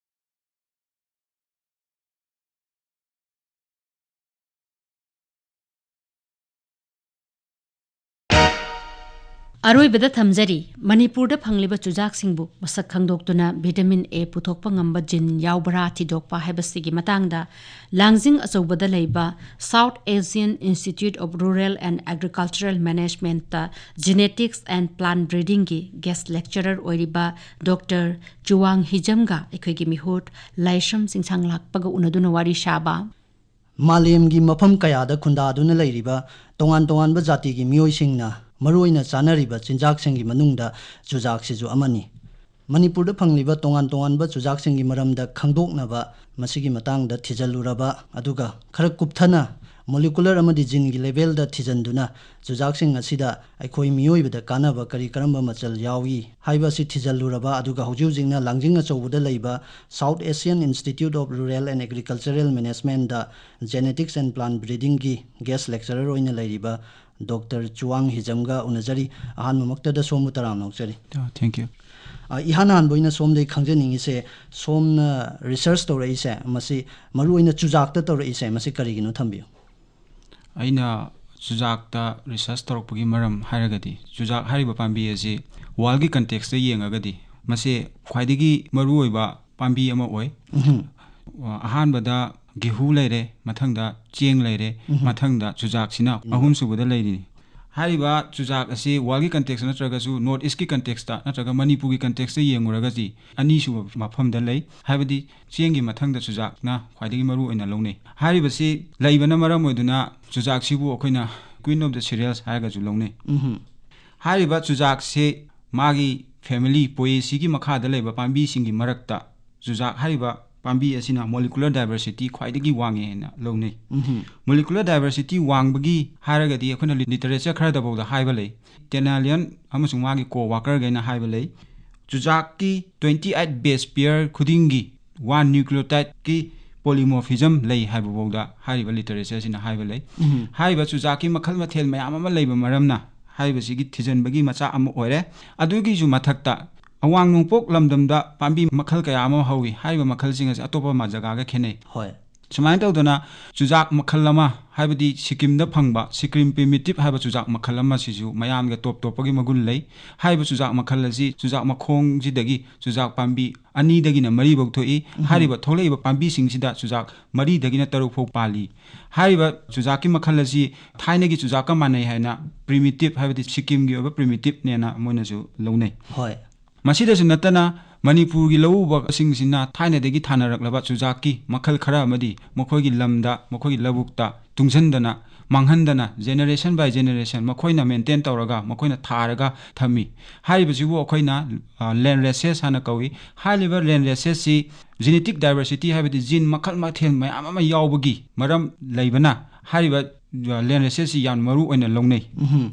ꯑꯔꯣꯏꯕꯗ ꯊꯝꯖꯔꯤ, ꯃꯅꯤꯄꯨꯔꯗ ꯐꯪꯂꯤꯕ ꯆꯨꯖꯥꯛꯁꯤꯡꯕꯨ ꯃꯁꯛ ꯈꯪꯗꯣꯛꯇꯨꯅ vitamin A ꯄꯨꯊꯣꯛꯄ ꯉꯝꯕ ꯖꯤꯟ ꯌꯥꯎꯕ꯭ꯔꯥ ꯊꯤꯗꯣꯛꯄ ꯍꯥꯏꯕꯁꯤꯒꯤ ꯃꯇꯥꯡꯗ ꯂꯥꯡꯖꯤꯡ ꯑꯆꯧꯕꯗ ꯂꯩꯕ South Asian Institute of Rural and Agricultural Managementꯇ Genetics and Plant Breedingꯒꯤ guest lecturer ꯑꯣꯏꯔꯤꯕ ꯗꯣꯛꯇꯔ ꯆꯨꯋꯥꯡ ꯍꯤꯖꯝꯒ ꯑꯩꯈꯣꯏꯒꯤ ꯃꯤꯍꯨꯠ ꯂꯥꯏꯁ꯭ꯔꯝ ꯆꯤꯡꯁꯥꯡ ꯂꯥꯛꯄꯒ ꯎꯅꯗꯨꯅ ꯋꯥꯔꯤ ꯁꯥꯕ꯫ ꯃꯥꯂꯦꯝꯒꯤ ꯃꯐꯝ ꯀꯌꯥꯗ ꯈꯨꯟꯗꯥꯗꯨꯅ ꯂꯩꯔꯤꯕ ꯇꯣꯉꯥꯟ ꯇꯣꯉꯥꯟꯕ ꯖꯥꯇꯤꯒꯤ ꯃꯤꯑꯣꯏꯁꯤꯡꯅ ꯃꯔꯨꯑꯣꯏꯅ ꯆꯥꯅꯔꯤꯕ ꯆꯤꯟꯖꯥꯛꯁꯤꯡꯒꯤ ꯃꯅꯨꯡꯗ ꯆꯨꯖꯥꯛꯁꯤꯁꯨ ꯑꯃꯅꯤ꯫ ꯃꯅꯤꯄꯨꯔꯗ ꯐꯪꯂꯤꯕ ꯇꯣꯉꯥꯟ ꯇꯣꯉꯥꯟꯕ ꯆꯨꯖꯥꯛꯁꯤꯡꯒꯤ ꯃꯔꯝꯗ ꯈꯪꯗꯣꯛꯅꯕ ꯃꯁꯤꯒꯤ ꯃꯇꯥꯡꯗ ꯊꯤꯖꯤꯜꯂꯨꯔꯕ, ꯑꯗꯨꯒ ꯈꯔ ꯀꯨꯞꯊꯅ molecular ꯑꯃꯗꯤ ꯖꯤꯟꯒꯤ ꯂꯦꯚꯦꯜꯗ ꯊꯤꯖꯤꯟꯗꯨꯅ ꯆꯨꯖꯥꯛꯁꯤꯡ ꯑꯁꯤꯗ ꯑꯩꯈꯣꯏ ꯃꯤꯑꯣꯏꯕꯗ ꯀꯥꯟꯅꯕ ꯀꯔꯤ ꯀꯔꯝꯕ ꯃꯆꯜ ꯌꯥꯎꯏ ꯍꯥꯏꯕ ꯑꯁꯤ ꯊꯤꯖꯤꯜꯂꯨꯔꯕ, ꯑꯗꯨꯒ ꯍꯧꯖꯤꯛ ꯍꯧꯖꯤꯛꯅ ꯂꯥꯡꯖꯤꯡ ꯑꯆꯧꯕꯗ ꯂꯩꯕ South Asian Institute of Rural and Agricultural Managementꯇ Genetics and Plant Breedingꯒꯤ guest lecturer ꯑꯣꯏꯅ ꯂꯩꯔꯤꯕ ꯗꯣꯛꯇꯔ ꯆꯨꯋꯥꯡ ꯍꯤꯖꯝꯒ ꯎꯅꯖꯔꯤ꯫ ꯑꯍꯥꯟꯕꯃꯛꯇꯗ ꯁꯣꯝꯕꯨ ꯇꯔꯥꯝꯅ ꯑꯣꯛꯆꯔꯤ꯫ Oh, thank you. ꯑ, ꯏꯍꯥꯟ ꯍꯥꯟꯕ ꯑꯣꯏꯅ ꯁꯣꯝꯗꯒꯤ ꯈꯪꯖꯅꯤꯡꯉꯤꯁꯦ, ꯁꯣꯝꯅ research ꯇꯧꯔꯛꯏꯁꯦ, ꯃꯁꯤ ꯃꯔꯨꯑꯣꯏꯅ ꯆꯨꯖꯥꯛꯇ ꯇꯧꯔꯛꯏꯁꯦ, ꯃꯁꯤ ꯀꯔꯤꯒꯤꯅꯣ ꯊꯝꯕꯤꯌꯨ꯫ ꯑꯩꯅ ꯆꯨꯖꯥꯛꯇ research ꯇꯧꯔꯛꯄꯒꯤ ꯃꯔꯝ ꯍꯥꯏꯔꯒꯗꯤ, ꯆꯨꯖꯥꯛ ꯍꯥꯏꯔꯤꯕ ꯄꯥꯝꯕꯤ ꯑꯁꯤ worldꯒꯤ contextꯇ ꯌꯦꯡꯉꯒꯗꯤ ꯃꯁꯤ ꯈ꯭ꯋꯥꯏꯗꯒꯤ ꯃꯔꯨꯑꯣꯏꯕ ꯄꯥꯝꯕꯤ ꯑꯃ ꯑꯣꯏ꯫ ꯎꯝꯍꯨꯝ꯫ ꯑꯍꯥꯟꯕꯗ ꯒꯦꯍꯨ ꯂꯩꯔꯦ, ꯃꯊꯪꯗ ꯆꯦꯡ ꯂꯩꯔꯦ, ꯎꯝꯍꯨꯝ꯫ ꯃꯊꯪꯗ ꯆꯨꯖꯥꯛꯁꯤꯅ ꯑꯍꯨꯝꯁꯨꯕꯗ ꯂꯩꯔꯤꯅꯤ꯫ ꯍꯥꯏꯔꯤꯕ ꯆꯨꯖꯥꯛ ꯑꯁꯤ worldꯒꯤ contextꯇ ꯅꯠꯇ꯭ꯔꯒꯁꯨ North Eastꯀꯤ contextꯇ ꯅꯠꯇ꯭ꯔꯒ ꯃꯅꯤꯄꯨꯔꯒꯤ contextꯇ ꯌꯦꯡꯉꯨꯔꯒꯗꯤ ꯑꯅꯤꯁꯨꯕ ꯃꯐꯝꯗ ꯂꯩ꯫ ꯍꯥꯏꯕꯗꯤ ꯆꯦꯡꯒꯤ ꯃꯊꯪꯗ ꯆꯨꯖꯥꯛꯅ ꯈ꯭ꯋꯥꯏꯗꯒꯤ ꯃꯔꯨ ꯑꯣꯏꯅ ꯂꯧꯅꯩ꯫ ꯍꯥꯏꯔꯤꯕꯁꯤ ꯂꯩꯕꯅ ꯃꯔꯝ ꯑꯣꯏꯗꯨꯅ ꯆꯨꯖꯥꯛꯁꯤꯕꯨ ꯑꯩꯈꯣꯏꯅ Queen of the Cereals ꯍꯥꯏꯔꯒꯁꯨ ꯂꯧꯅꯩ꯫ ꯎꯝꯍꯨꯝ꯫ ꯍꯥꯏꯔꯤꯕ ꯆꯨꯖꯥꯛꯁꯤ ꯃꯥꯒꯤ family Poaceaeꯒꯤ ꯃꯈꯥꯗ ꯂꯩꯕ ꯄꯥꯝꯕꯤꯁꯤꯡꯒꯤ ꯃꯔꯛꯇ ꯆꯨꯖꯥꯛ ꯍꯥꯏꯔꯤꯕ ꯄꯥꯝꯕꯤ ꯑꯁꯤꯅ molecular diversity ꯈ꯭ꯋꯥꯏꯗꯒꯤ ꯋꯥꯡꯉꯦ ꯍꯥꯏꯅ ꯂꯧꯅꯩ꯫ ꯎꯝꯍꯨꯝ꯫ Molecular diversity ꯋꯥꯡꯕꯒꯤ ꯍꯥꯏꯔꯒꯗꯤ ꯑꯩꯈꯣꯏꯅ ꯂꯤ-, literature ꯈꯔꯗꯐꯥꯎꯗ ꯍꯥꯏꯕ ꯂꯩ꯫ Tenalian ꯑꯃꯁꯨꯡ ꯃꯥꯒꯤ co-workerꯒꯩꯅ ꯍꯥꯏꯕ ꯂꯩ, ꯆꯨꯖꯥꯛꯀꯤ twenty eight base pair ꯈꯨꯗꯤꯡꯒꯤ one nucleotideꯀꯤ polymorphism ꯂꯩ ꯍꯥꯏꯕꯐꯥꯎꯗ ꯍꯥꯏꯔꯤꯕ literatureꯁꯤꯅ ꯍꯥꯏꯕ ꯂꯩ꯫ ꯎꯝꯍꯨꯝ꯫ ꯍꯥꯏꯔꯤꯕ ꯆꯨꯖꯥꯛꯀꯤ ꯃꯈꯜ ꯃꯊꯦꯜ ꯃꯌꯥꯝ ꯑꯃ ꯂꯩꯕ ꯃꯔꯝꯅ ꯍꯥꯏꯔꯤꯕꯁꯤꯒꯤ ꯊꯤꯖꯤꯟꯕꯒꯤ ꯃꯆꯥꯛ ꯑꯃ ꯑꯣꯏꯔꯦ꯫ ꯑꯗꯨꯒꯤꯁꯨ ꯃꯊꯛꯇ ꯑꯋꯥꯡ ꯅꯣꯡꯄꯣꯛ ꯂꯝꯗꯝꯗ ꯄꯥꯝꯕꯤ ꯃꯈꯜ ꯀꯌꯥ ꯑꯃ ꯍꯧꯏ꯫ ꯍꯥꯏꯔꯤꯕ ꯃꯈꯜꯁꯤꯡ ꯑꯁꯤ ꯑꯇꯣꯞꯄ ꯃ-, ꯖꯒꯥꯒ ꯈꯦꯠꯅꯩ꯫ ꯍꯣꯏ꯫ ꯁꯨꯃꯥꯏꯅ ꯇꯧꯗꯅ ꯆꯨꯖꯥꯛ ꯃꯈꯜ ꯑꯃ, ꯍꯥꯏꯕꯗꯤ ꯁꯤꯀꯤꯝꯗ ꯐꯪꯕ ꯁꯤꯀꯤꯝ ꯄ꯭ꯔꯤꯃꯤꯇꯤꯞ ꯍꯥꯏꯕ ꯆꯨꯖꯥꯛ ꯃꯈꯜ ꯑꯃꯁꯤꯁꯨ ꯃꯌꯥꯝꯒ ꯇꯣꯞ ꯇꯣꯞꯄꯒꯤ ꯃꯒꯨꯟ ꯂꯩ꯫ ꯍꯥꯏꯔꯤꯕ ꯆꯨꯖꯥꯛ ꯃꯈꯜ ꯑꯁꯤ ꯆꯨꯖꯥꯛ ꯃꯈꯣꯡꯁꯤꯗꯒꯤ ꯆꯨꯖꯥꯛ ꯄꯥꯝꯕꯤ ꯑꯅꯤꯗꯒꯤꯅ ꯃꯔꯤꯐꯧ ꯊꯣꯛꯏ꯫ ꯎꯝ꯫ ꯍꯥꯏꯔꯤꯕ ꯊꯣꯛꯂꯛꯏꯕ ꯄꯥꯝꯕꯤꯁꯤꯡꯁꯤꯗ ꯆꯨꯖꯥꯛ ꯃꯔꯤꯗꯒꯤꯅ ꯇꯔꯨꯛ ꯐꯥꯎ ꯄꯥꯜꯂꯤ꯫ ꯍꯥꯏꯔꯤꯕ ꯆꯨꯖꯥꯛꯀꯤ ꯃꯈꯜ ꯑꯁꯤ ꯊꯥꯏꯅꯒꯤ ꯆꯨꯖꯥꯛꯀ ꯃꯥꯟꯅꯩ ꯍꯥꯏꯅ ꯄ꯭ꯔꯤꯃꯤꯇꯤꯞ, ꯍꯥꯏꯕꯗꯤ ꯁꯤꯀꯤꯝꯒꯤ ꯑꯣꯏꯕ ꯄ꯭ꯔꯤꯃꯤꯇꯤꯞꯅꯦꯅ ꯃꯣꯏꯅꯁꯨ ꯂꯧꯅꯩ꯫ ꯍꯣꯏ꯫ ꯃꯁꯤꯗꯁꯨ ꯅꯠꯇꯅ ꯃꯅꯤꯄꯨꯔꯒꯤ ꯂꯧꯎꯕꯁꯤꯡꯁꯤꯅ ꯊꯥꯏꯅꯗꯒꯤ ꯊꯥꯅꯔꯛꯂꯕ ꯆꯨꯖꯥꯛꯀꯤ ꯃꯈꯜ ꯈꯔ ꯑꯃꯗꯤ ꯃꯈꯣꯏꯒꯤ ꯂꯝꯗ, ꯃꯈꯣꯏꯒꯤ ꯂꯧꯕꯨꯛꯇ ꯇꯨꯡꯁꯤꯟꯗꯅ, ꯃꯥꯡꯍꯟꯗꯅ, generation by generation ꯃꯈꯣꯏꯅ maintain ꯇꯧꯔꯒ, ꯃꯈꯣꯏꯅ ꯊꯥꯔꯒ ꯊꯝꯃꯤ꯫ ꯍꯥꯏꯔꯤꯕꯁꯤꯕꯨ ꯑꯩꯈꯣꯏꯅ, ꯑ, land races ꯍꯥꯏꯅ ꯀꯧꯏ꯫ ꯍꯥꯏꯔꯤꯕ land racesꯁꯤ genetic diversity, ꯍꯥꯏꯕꯗꯤ gene ꯃꯈꯜ ꯃꯊꯦꯜ ꯃꯌꯥꯝ ꯑꯃ ꯌꯥꯎꯕꯒꯤ ꯃꯔꯝ ꯂꯩꯕꯅ ꯍꯥꯏꯔꯤꯕ, ꯑ, land racesꯁꯤ ꯌꯥꯝ ꯃꯔꯨ ꯑꯣꯏꯅ ꯂꯧꯅꯩ꯫ ꯎꯝꯍꯨꯝ꯫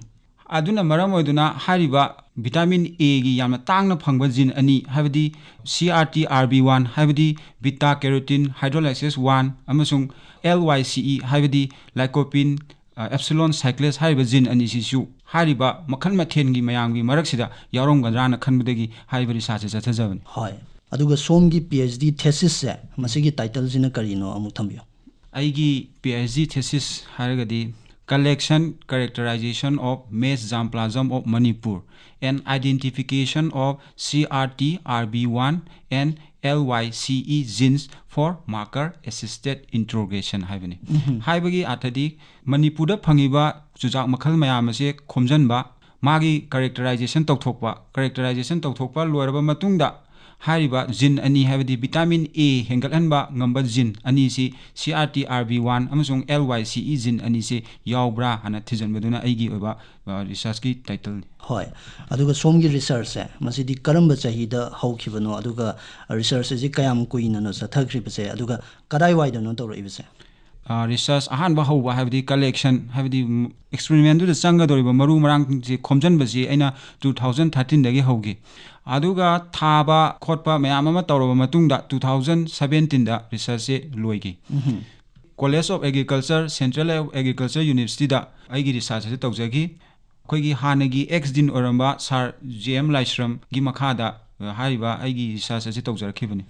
ꯑꯗꯨꯅ ꯃꯔꯝ ꯑꯣꯏꯗꯨꯅ ꯍꯥꯏꯔꯤꯕ vitamin Aꯒꯤ ꯌꯥꯝꯅ ꯇꯥꯡꯅ ꯐꯪꯕ gene ꯑꯅꯤ, ꯍꯥꯏꯕꯗꯤ C R T R B one, ꯍꯥꯏꯕꯗꯤ beta carotene hydrolysis one, ꯑꯃꯁꯨꯡ L Y C E, ꯍꯥꯏꯕꯗꯤ lycopene, ꯑ, epsilon cyclase ꯍꯥꯏꯔꯤꯕ gene ꯑꯅꯤꯁꯤꯁꯨ ꯍꯥꯏꯔꯤꯕ ꯃꯈꯜ ꯃꯊꯦꯜꯒꯤ ꯃꯌꯥꯝꯒꯤ ꯃꯔꯛꯁꯤꯗ ꯌꯥꯎꯔꯝꯒꯗ꯭ꯔꯥꯅ ꯈꯟꯕꯗꯒꯤ ꯍꯥꯏꯔꯤꯕ researchꯁꯦ ꯆꯠꯊꯖꯕꯅꯤ꯫ ꯍꯣꯏ꯫ ꯑꯗꯨꯒ ꯁꯣꯝꯒꯤ PhD thesisꯁꯦ, ꯃꯁꯤꯒꯤ titleꯁꯤꯅ ꯀꯔꯤꯅꯣ ꯑꯃꯨꯛ ꯊꯝꯕꯤꯌꯨ꯫ ꯑꯩꯒꯤ PhD thesis ꯍꯥꯏꯔꯒꯗꯤ Collection, Characterization of Maize Germplasm of Manipur and Identification of C R T R B one and L Y C E genes for Marker Assisted Interrogation ꯍꯥꯏꯕꯅꯤ꯫ ꯎꯝꯍꯨꯝ꯫ ꯍꯥꯏꯕꯒꯤ ꯑꯥꯔꯊꯗꯤ ꯃꯅꯤꯄꯨꯔꯗ ꯐꯪꯉꯤꯕ ꯆꯨꯖꯥꯛ ꯃꯈꯜ ꯃꯌꯥꯝ ꯑꯁꯦ ꯈꯣꯝꯖꯤꯟꯕ, ꯃꯥꯒꯤ characterization ꯇꯧꯊꯣꯛꯄ, characterization ꯇꯧꯊꯣꯛꯄ ꯂꯣꯏꯔꯕ ꯃꯇꯨꯡꯗ ꯍꯥꯏꯔꯤꯕ gene ꯑꯅꯤ, ꯍꯥꯏꯕꯗꯤ vitamin A ꯍꯦꯟꯒꯠꯍꯟꯕ ꯉꯝꯕ gene ꯑꯅꯤꯁꯤ C R T R B one ꯑꯃꯁꯨꯡ L Y C E gene ꯑꯅꯤꯁꯤ ꯌꯥꯎꯕ꯭ꯔꯥ ꯍꯥꯏꯅ ꯊꯤꯖꯤꯟꯕꯗꯨꯅ ꯑꯩꯒꯤ ꯑꯣꯏꯕ, ꯑ, researchꯀꯤ titleꯅꯤ꯫ ꯍꯣꯏ꯫ ꯑꯗꯨꯒ ꯁꯣꯝꯒꯤ researchꯁꯦ, ꯃꯁꯤꯗꯤ ꯀꯔꯝꯕ ꯆꯍꯤꯗ ꯍꯧꯈꯤꯕꯅꯣ, ꯑꯗꯨꯒ research ꯑꯁꯤ ꯀꯌꯥꯝ ꯀꯨꯏꯅꯅꯣ ꯆꯠꯊꯈ꯭ꯔꯤꯕꯁꯦ, ꯑꯗꯨꯒ ꯀꯗꯥꯏꯋꯥꯏꯗꯅꯣ ꯇꯧꯔꯛꯏꯕꯁꯦ? ꯑ, research ꯑꯍꯥꯟꯕ ꯍꯧꯕ, ꯍꯥꯏꯕꯗꯤ collection, ꯍꯥꯏꯕꯗꯤ, ꯎꯝ, experimentꯗꯨꯗ ꯆꯪꯒꯗꯧꯔꯤꯕ ꯃꯔꯨ ꯃꯔꯥꯡꯁꯦ ꯈꯣꯝꯖꯤꯟꯕꯁꯤ ꯑꯩꯅ two thousand thirteenꯗꯒꯤ ꯍꯧꯈꯤ꯫ ꯑꯗꯨꯒ ꯊꯥꯕ ꯈꯣꯠꯄ ꯃꯌꯥꯝ ꯑꯃ ꯇꯧꯔꯕ ꯃꯇꯨꯡꯗ two thousand seventeenꯗ researchꯁꯦ ꯂꯣꯏꯈꯤ꯫ Mm-hmm. College of Agriculture, Central Agriculture Universityꯗ ꯑꯩꯒꯤ research ꯑꯁꯤ ꯇꯧꯖꯈꯤ꯫ ꯑꯩꯈꯣꯏꯒꯤ ꯍꯥꯟꯅꯒꯤ ex dean ꯑꯣꯏꯔꯝꯕ Sir J M ꯂꯥꯏꯁ꯭ꯔꯝꯒꯤ ꯃꯈꯥꯗ, ꯑ, ꯍꯥꯏꯔꯤꯕ ꯑꯩꯒꯤ research ꯑꯁꯤ ꯇꯧꯖꯔꯛꯈꯤꯕꯅꯤ꯫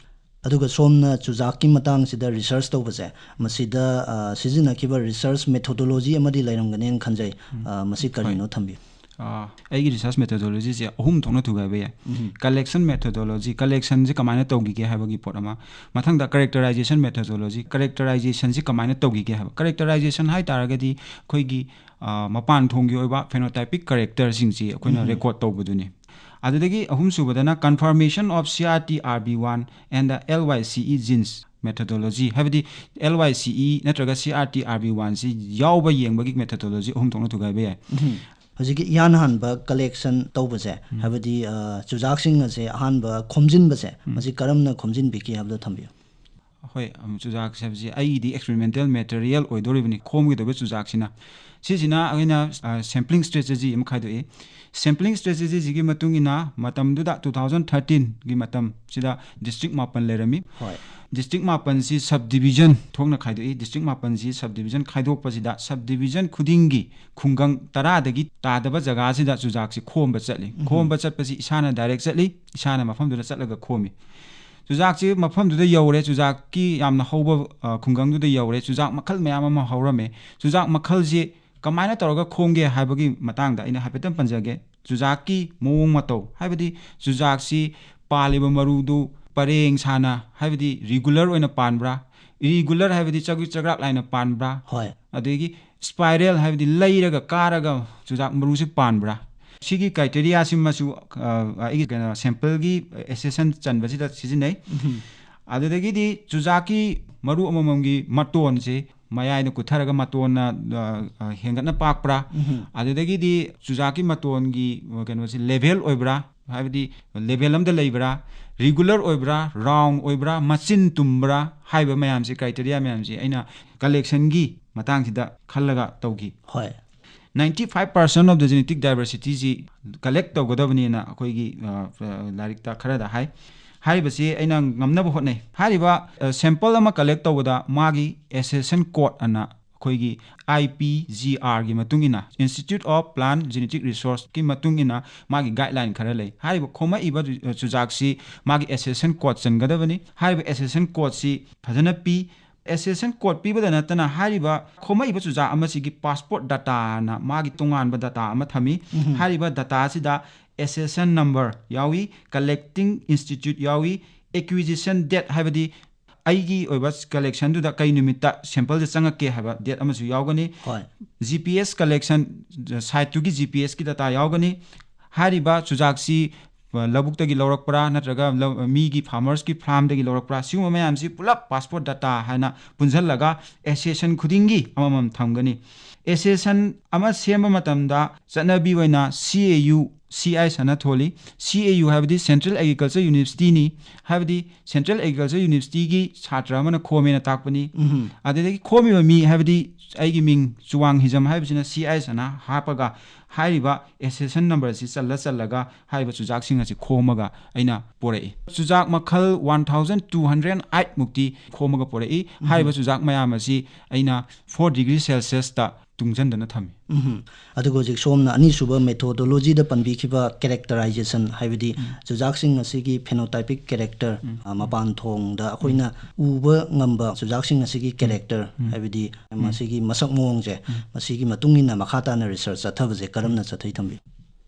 ꯑꯗꯨꯒ ꯁꯣꯝꯅ ꯆꯨꯖꯥꯛꯀꯤ ꯃꯇꯥꯡꯁꯤꯗ research ꯇꯧꯕꯁꯦ, ꯃꯁꯤꯗ ꯑ, ꯁꯤꯖꯤꯟꯅꯈꯤꯕ research methodology ꯑꯃꯗꯤ ꯂꯩꯔꯝꯒꯅꯦꯅ ꯈꯟꯖꯩ꯫ ꯑ, ꯃꯁꯤ ꯀꯔꯤꯅꯣ? ꯊꯝꯕꯤꯌꯨ꯫ ꯑ, ꯑꯩꯒꯤ research methodology ꯁꯦ ꯑꯍꯨꯝ ꯊꯣꯛꯅ ꯊꯨꯒꯥꯏꯕ ꯌꯥꯏ꯫ Collection methodology, collection ꯁꯦ ꯀꯃꯥꯏꯅ ꯇꯧꯈꯤꯒꯦ ꯍꯥꯏꯕꯒꯤ ꯄꯣꯠ ꯑꯃ꯫ ꯃꯊꯪꯗ characterization methodology, characterization ꯁꯦ ꯀꯃꯥꯏꯅ ꯇꯧꯈꯤꯒꯦ ꯍꯥꯏꯕ꯫ Characterization ꯍꯥꯏ ꯇꯥꯔꯒꯗꯤ ꯑꯩꯈꯣꯏꯒꯤ, ꯑ, ꯃꯄꯥꯟ ꯊꯣꯡꯒꯤ ꯑꯣꯏꯕ phenotypic character ꯁꯤꯡꯁꯤ ꯑꯩꯈꯣꯏꯅ record ꯇꯧꯕꯗꯨꯅꯤ꯫ ꯑꯗꯨꯗꯒꯤ ꯑꯍꯨꯝꯁꯨꯕꯗꯅ confirmation of C R T R B one and the L Y C E genes methodology, ꯍꯥꯏꯕꯗꯤ L Y C E ꯅꯠꯇ꯭ꯔꯒ C R T R B one ꯁꯤ ꯌꯥꯎꯕ ꯌꯦꯡꯕꯒꯤ methodology ꯑꯍꯨꯝ ꯊꯣꯛꯅ ꯊꯨꯒꯥꯏꯕ ꯌꯥꯏ꯫ ꯍꯧꯖꯤꯛꯀꯤ ꯏꯍꯥꯟ ꯍꯥꯟꯕ collection ꯇꯧꯕꯁꯦ, ꯍꯥꯏꯕꯗꯤ, ꯑ, ꯆꯨꯖꯥꯛꯁꯤꯡ ꯑꯁꯦ ꯑꯍꯥꯟꯕ ꯈꯣꯝꯖꯤꯟꯕꯁꯦ, ꯃꯁꯤ ꯀꯔꯝꯅ ꯈꯣꯝꯖꯤꯟꯕꯤꯈꯤ ꯍꯥꯏꯕꯗꯣ ꯊꯝꯕꯤꯌꯨ꯫ ꯍꯣꯏ, ꯑꯝ, ꯆꯨꯖꯥꯛꯁꯦ ꯍꯥꯏꯕꯁꯤ ꯑꯩꯒꯤꯗꯤ experimental material ꯑꯣꯏꯗꯣꯔꯤꯕꯅꯤ, ꯈꯣꯝꯒꯗꯧꯕ ꯆꯨꯖꯥꯛꯁꯤꯅ꯫ ꯁꯤꯁꯤꯅ ꯑꯩꯅ, ꯑ, sampling strategy ꯑꯃ ꯈꯥꯏꯗꯣꯛꯏ꯫ Sampling strategy ꯁꯤꯒꯤ ꯃꯇꯨꯡ ꯏꯟꯅ ꯃꯇꯝꯗꯨꯗ two thousand thirteen ꯒꯤ ꯃꯇꯝꯁꯤꯗ district ꯃꯥꯄꯟ ꯂꯩꯔꯝꯃꯤ꯫ ꯍꯣꯏ꯫ District ꯃꯥꯄꯟꯁꯤ subdivision ꯊꯣꯛꯅ ꯈꯥꯏꯗꯣꯛꯏ꯫ District ꯃꯥꯄꯟꯁꯤ subdivision ꯈꯥꯏꯗꯣꯛꯄꯁꯤꯗ subdivision ꯈꯨꯗꯤꯡꯒꯤ ꯈꯨꯡꯒꯪ ꯇꯔꯥꯗꯒꯤ ꯇꯥꯗꯕ ꯖꯒꯥꯁꯤꯗ ꯆꯨꯖꯥꯛꯁꯤ ꯈꯣꯝꯕ ꯆꯠꯂꯤ꯫ ꯈꯣꯝꯕ ꯆꯠꯄꯁꯤ ꯏꯁꯥꯅ direct ꯆꯠꯂꯤ, ꯏꯁꯥꯅ ꯃꯐꯝꯗꯨꯗ ꯆꯠꯂꯒ ꯈꯣꯝꯃꯤ꯫ ꯆꯨꯖꯥꯛꯁꯤ ꯃꯐꯝꯗꯨꯗ ꯌꯧꯔꯦ, ꯆꯨꯖꯥꯛꯀꯤ ꯌꯥꯝꯅ ꯍꯧꯕ, ꯑ, ꯈꯨꯡꯒꯪꯗꯨꯗ ꯌꯧꯔꯦ, ꯆꯨꯖꯥꯛ ꯃꯈꯜ ꯃꯌꯥꯝ ꯑꯃ ꯍꯧꯔꯝꯃꯦ꯫ ꯆꯨꯖꯥꯛ ꯃꯈꯜꯁꯤ ꯀꯃꯥꯏꯅ ꯇꯧꯔꯒ ꯈꯣꯝꯒꯦ ꯍꯥꯏꯕꯒꯤ ꯃꯇꯥꯡꯗ ꯑꯩꯅ ꯍꯥꯏꯐꯦꯠꯇꯪ ꯄꯟꯖꯒꯦ꯫ ꯆꯨꯖꯥꯛꯀꯤ ꯃꯑꯣꯡ ꯃꯇꯧ, ꯍꯥꯏꯕꯗꯤ ꯆꯨꯖꯥꯛꯁꯤ ꯄꯥꯜꯂꯤꯕ ꯃꯔꯨꯗꯨ ꯄꯔꯦꯡ ꯁꯥꯅ, ꯍꯥꯏꯕꯗꯤ regular ꯑꯣꯏꯅ ꯄꯥꯟꯕ꯭ꯔꯥ, irregular ꯍꯥꯏꯕꯗꯤ ꯆꯒ꯭ꯔꯤꯛ ꯆꯒ꯭ꯔꯥꯛ ꯂꯥꯏꯅ ꯄꯥꯟꯕ꯭ꯔꯥ, ꯍꯣꯏ꯫ ꯑꯗꯒꯤ spiral ꯍꯥꯏꯕꯗꯤ ꯂꯩꯔꯒ ꯀꯥꯔꯒ ꯆꯨꯖꯥꯛ ꯃꯔꯨꯁꯤ ꯄꯥꯟꯕ꯭ꯔꯥ? ꯁꯤꯒꯤ criteria ꯁꯤꯃꯁꯨ, ꯑ, ꯑꯩꯒꯤ ꯀꯩꯅꯣ sample ꯒꯤ assessment ꯆꯟꯕꯁꯤꯗ ꯁꯤꯖꯤꯟꯅꯩ꯫ ꯑꯗꯨꯗꯒꯤꯗꯤ ꯆꯨꯖꯥꯛꯀꯤ ꯃꯔꯨ ꯑꯃꯃꯝꯒꯤ ꯃꯇꯣꯟꯁꯦ ꯃꯌꯥꯏꯗ ꯀꯨꯠꯊꯔꯒ ꯃꯇꯣꯟꯅ, ꯑ, ꯑ, ꯍꯦꯟꯒꯠꯅ ꯄꯥꯛꯄ꯭ꯔꯥ? ꯑꯗꯨꯗꯒꯤꯗꯤ ꯆꯨꯖꯥꯛꯀꯤ ꯃꯇꯣꯟꯒꯤ, ꯑ, ꯀꯩꯅꯣꯁꯦ level ꯑꯣꯏꯕ꯭ꯔꯥ? ꯍꯥꯏꯕꯗꯤ level ꯑꯃꯗ ꯂꯩꯕ꯭ꯔꯥ? Regular ꯑꯣꯏꯕ꯭ꯔꯥ? Round ꯑꯣꯏꯕ꯭ꯔꯥ? ꯃꯆꯤꯟ ꯇꯨꯝꯕ꯭ꯔꯥ? ꯍꯥꯏꯕ ꯃꯌꯥꯝꯁꯦ, criteria ꯃꯌꯥꯝꯁꯦ ꯑꯩꯅ collection ꯒꯤ ꯃꯇꯥꯡꯁꯤꯗ ꯈꯜꯂꯒ ꯇꯧꯈꯤ꯫ ꯍꯣꯏ꯫ Ninety five percent of the genetic diversity ꯁꯤ collect ꯇꯧꯒꯗꯕꯅꯦꯅ ꯑꯩꯈꯣꯏꯒꯤ, ꯑ, ꯑ, ꯂꯥꯏꯔꯤꯛꯇ ꯈꯔꯗ ꯍꯥꯏ꯫ ꯍꯥꯏꯔꯤꯕꯁꯤ ꯑꯩꯅ ꯉꯝꯅꯕ ꯍꯣꯠꯅꯩ꯫ ꯍꯥꯏꯔꯤꯕ, ꯑ, sample ꯑꯃ collect ꯇꯧꯕꯗ ꯃꯥꯒꯤ accession code ꯑꯅ ꯑꯩꯈꯣꯏꯒꯤ I P G R ꯒꯤ ꯃꯇꯨꯡ ꯏꯟꯅ, Institute of Plant Genetic Resource ꯀꯤ ꯃꯇꯨꯡ ꯏꯟꯅ ꯃꯥꯒꯤ guideline ꯈꯔ ꯂꯩ꯫ ꯍꯥꯏꯔꯤꯕ ꯈꯣꯝꯃꯛꯏꯕ ꯆꯨꯖꯥꯛꯁꯤ ꯃꯥꯒꯤ Association code ꯆꯟꯒꯗꯕꯅꯤ꯫ ꯍꯥꯏꯔꯤꯕ Association code ꯁꯤ ꯐꯖꯅ ꯄꯤ꯫ Association code ꯄꯤꯕꯗ ꯅꯠꯇꯅ ꯍꯥꯏꯔꯤꯕ ꯈꯣꯝꯃꯛꯏꯕ ꯆꯨꯖꯥꯛ ꯑꯃꯁꯤꯒꯤ passport data ꯅ ꯃꯥꯒꯤ ꯇꯣꯉꯥꯟꯕ data ꯑꯃ ꯊꯝꯃꯤ꯫ ꯍꯥꯏꯔꯤꯕ data ꯁꯤꯗ Association number ꯌꯥꯎꯏ, collecting institute ꯌꯥꯎꯏ, acquisition date, ꯍꯥꯏꯕꯗꯤ ꯑꯩꯒꯤ ꯑꯣꯏꯕ collection ꯗꯨꯗ ꯀꯩ ꯅꯨꯃꯤꯠꯇ sample ꯁꯦ ꯆꯪꯉꯛꯀꯦ ꯍꯥꯏꯕ date ꯑꯃꯁꯨ ꯌꯥꯎꯒꯅꯤ꯫ ꯍꯣꯏ꯫ G P S collection site ꯇꯨꯒꯤ G P S ꯀꯤ data ꯌꯥꯎꯒꯅꯤ꯫ ꯍꯥꯏꯔꯤꯕ ꯆꯨꯖꯥꯛꯁꯤ, ꯑ, ꯂꯧꯕꯨꯛꯇꯒꯤ ꯂꯧꯔꯛꯄ꯭ꯔꯥ ꯅꯠꯇ꯭ꯔꯒ ꯂꯧ-, ꯃꯤꯒꯤ farmers ꯀꯤ farm ꯗꯒꯤ ꯂꯧꯔꯛꯄ꯭ꯔꯥ, ꯁꯤꯒꯨꯝꯕ ꯃꯌꯥꯝꯁꯤ ꯄꯨꯂꯞ passport data ꯍꯥꯏꯅ ꯄꯨꯟꯁꯤꯜꯂꯒ association ꯈꯨꯗꯤꯡꯒꯤ ꯑꯃꯃꯝ ꯊꯝꯒꯅꯤ꯫ Association ꯑꯃ ꯁꯦꯝꯕ ꯃꯇꯝꯗ ꯆꯠꯅꯕꯤ ꯑꯣꯏꯅ C A U, C I ꯁꯥꯅ ꯊꯣꯜꯂꯤ꯫ C A U ꯍꯥꯏꯕꯗꯤ Central Agriculture University ꯅꯤ꯫ ꯍꯥꯏꯕꯗꯤ Central Agriculture University ꯒꯤ ꯁꯥꯇ꯭ꯔ ꯑꯃꯅ ꯈꯣꯝꯃꯦꯅ ꯇꯥꯛꯄꯅꯤ꯫ ꯑꯗꯨꯗꯒꯤ ꯈꯣꯝꯃꯤꯕ ꯃꯤ ꯍꯥꯏꯕꯗꯤ ꯑꯩꯒꯤ ꯃꯤꯡ ꯆꯨꯋꯥꯡ ꯍꯤꯖꯝ ꯍꯥꯏꯕꯁꯤꯅ C I ꯁꯥꯅ ꯍꯥꯞꯄꯒ ꯍꯥꯏꯔꯤꯕ association number ꯑꯁꯤ ꯆꯜꯂ ꯆꯜꯂꯒ ꯍꯥꯏꯔꯤꯕ ꯆꯨꯖꯥꯛꯁꯤꯡ ꯑꯁꯤ ꯈꯣꯝꯃꯒ ꯑꯩꯅ ꯄꯨꯔꯛꯏ꯫ ꯆꯨꯖꯥꯛ ꯃꯈꯜ one thousand two hundred eight ꯃꯨꯛꯇꯤ ꯈꯣꯝꯃꯒ ꯄꯨꯔꯛꯏ꯫ ꯍꯥꯏꯔꯤꯕ ꯆꯨꯖꯥꯛ ꯃꯌꯥꯝ ꯑꯁꯤ ꯑꯩꯅ four degree Celsius ꯇ ꯇꯨꯡꯁꯤꯟꯗꯅ ꯊꯝꯃꯤ꯫ ꯎꯝ꯫ ꯑꯗꯨꯒ ꯍꯧꯖꯤꯛ ꯁꯣꯝꯅ ꯑꯅꯤꯁꯨꯕ methodology ꯗ ꯄꯟꯕꯤꯈꯤꯕ characterization, ꯍꯥꯏꯕꯗꯤ ꯆꯨꯖꯥꯛꯁꯤꯡ ꯑꯁꯤꯒꯤ phenotypic character, ꯑ, ꯃꯄꯥꯟ ꯊꯣꯡꯗ ꯑꯩꯈꯣꯏꯅ ꯎꯕ ꯉꯝꯕ ꯆꯨꯖꯥꯛꯁꯤꯡ ꯑꯁꯤꯒꯤ character, ꯍꯥꯏꯕꯗꯤ ꯃꯁꯤꯒꯤ ꯃꯁꯛ ꯃꯑꯣꯡꯁꯦ, ꯃꯁꯤꯒꯤ ꯃꯇꯨꯡ ꯏꯟꯅ ꯃꯈꯥ ꯇꯥꯅ research ꯆꯠꯊꯕꯁꯦ ꯀꯔꯝꯅ ꯆꯠꯊꯩ, ꯊꯝꯕꯤ?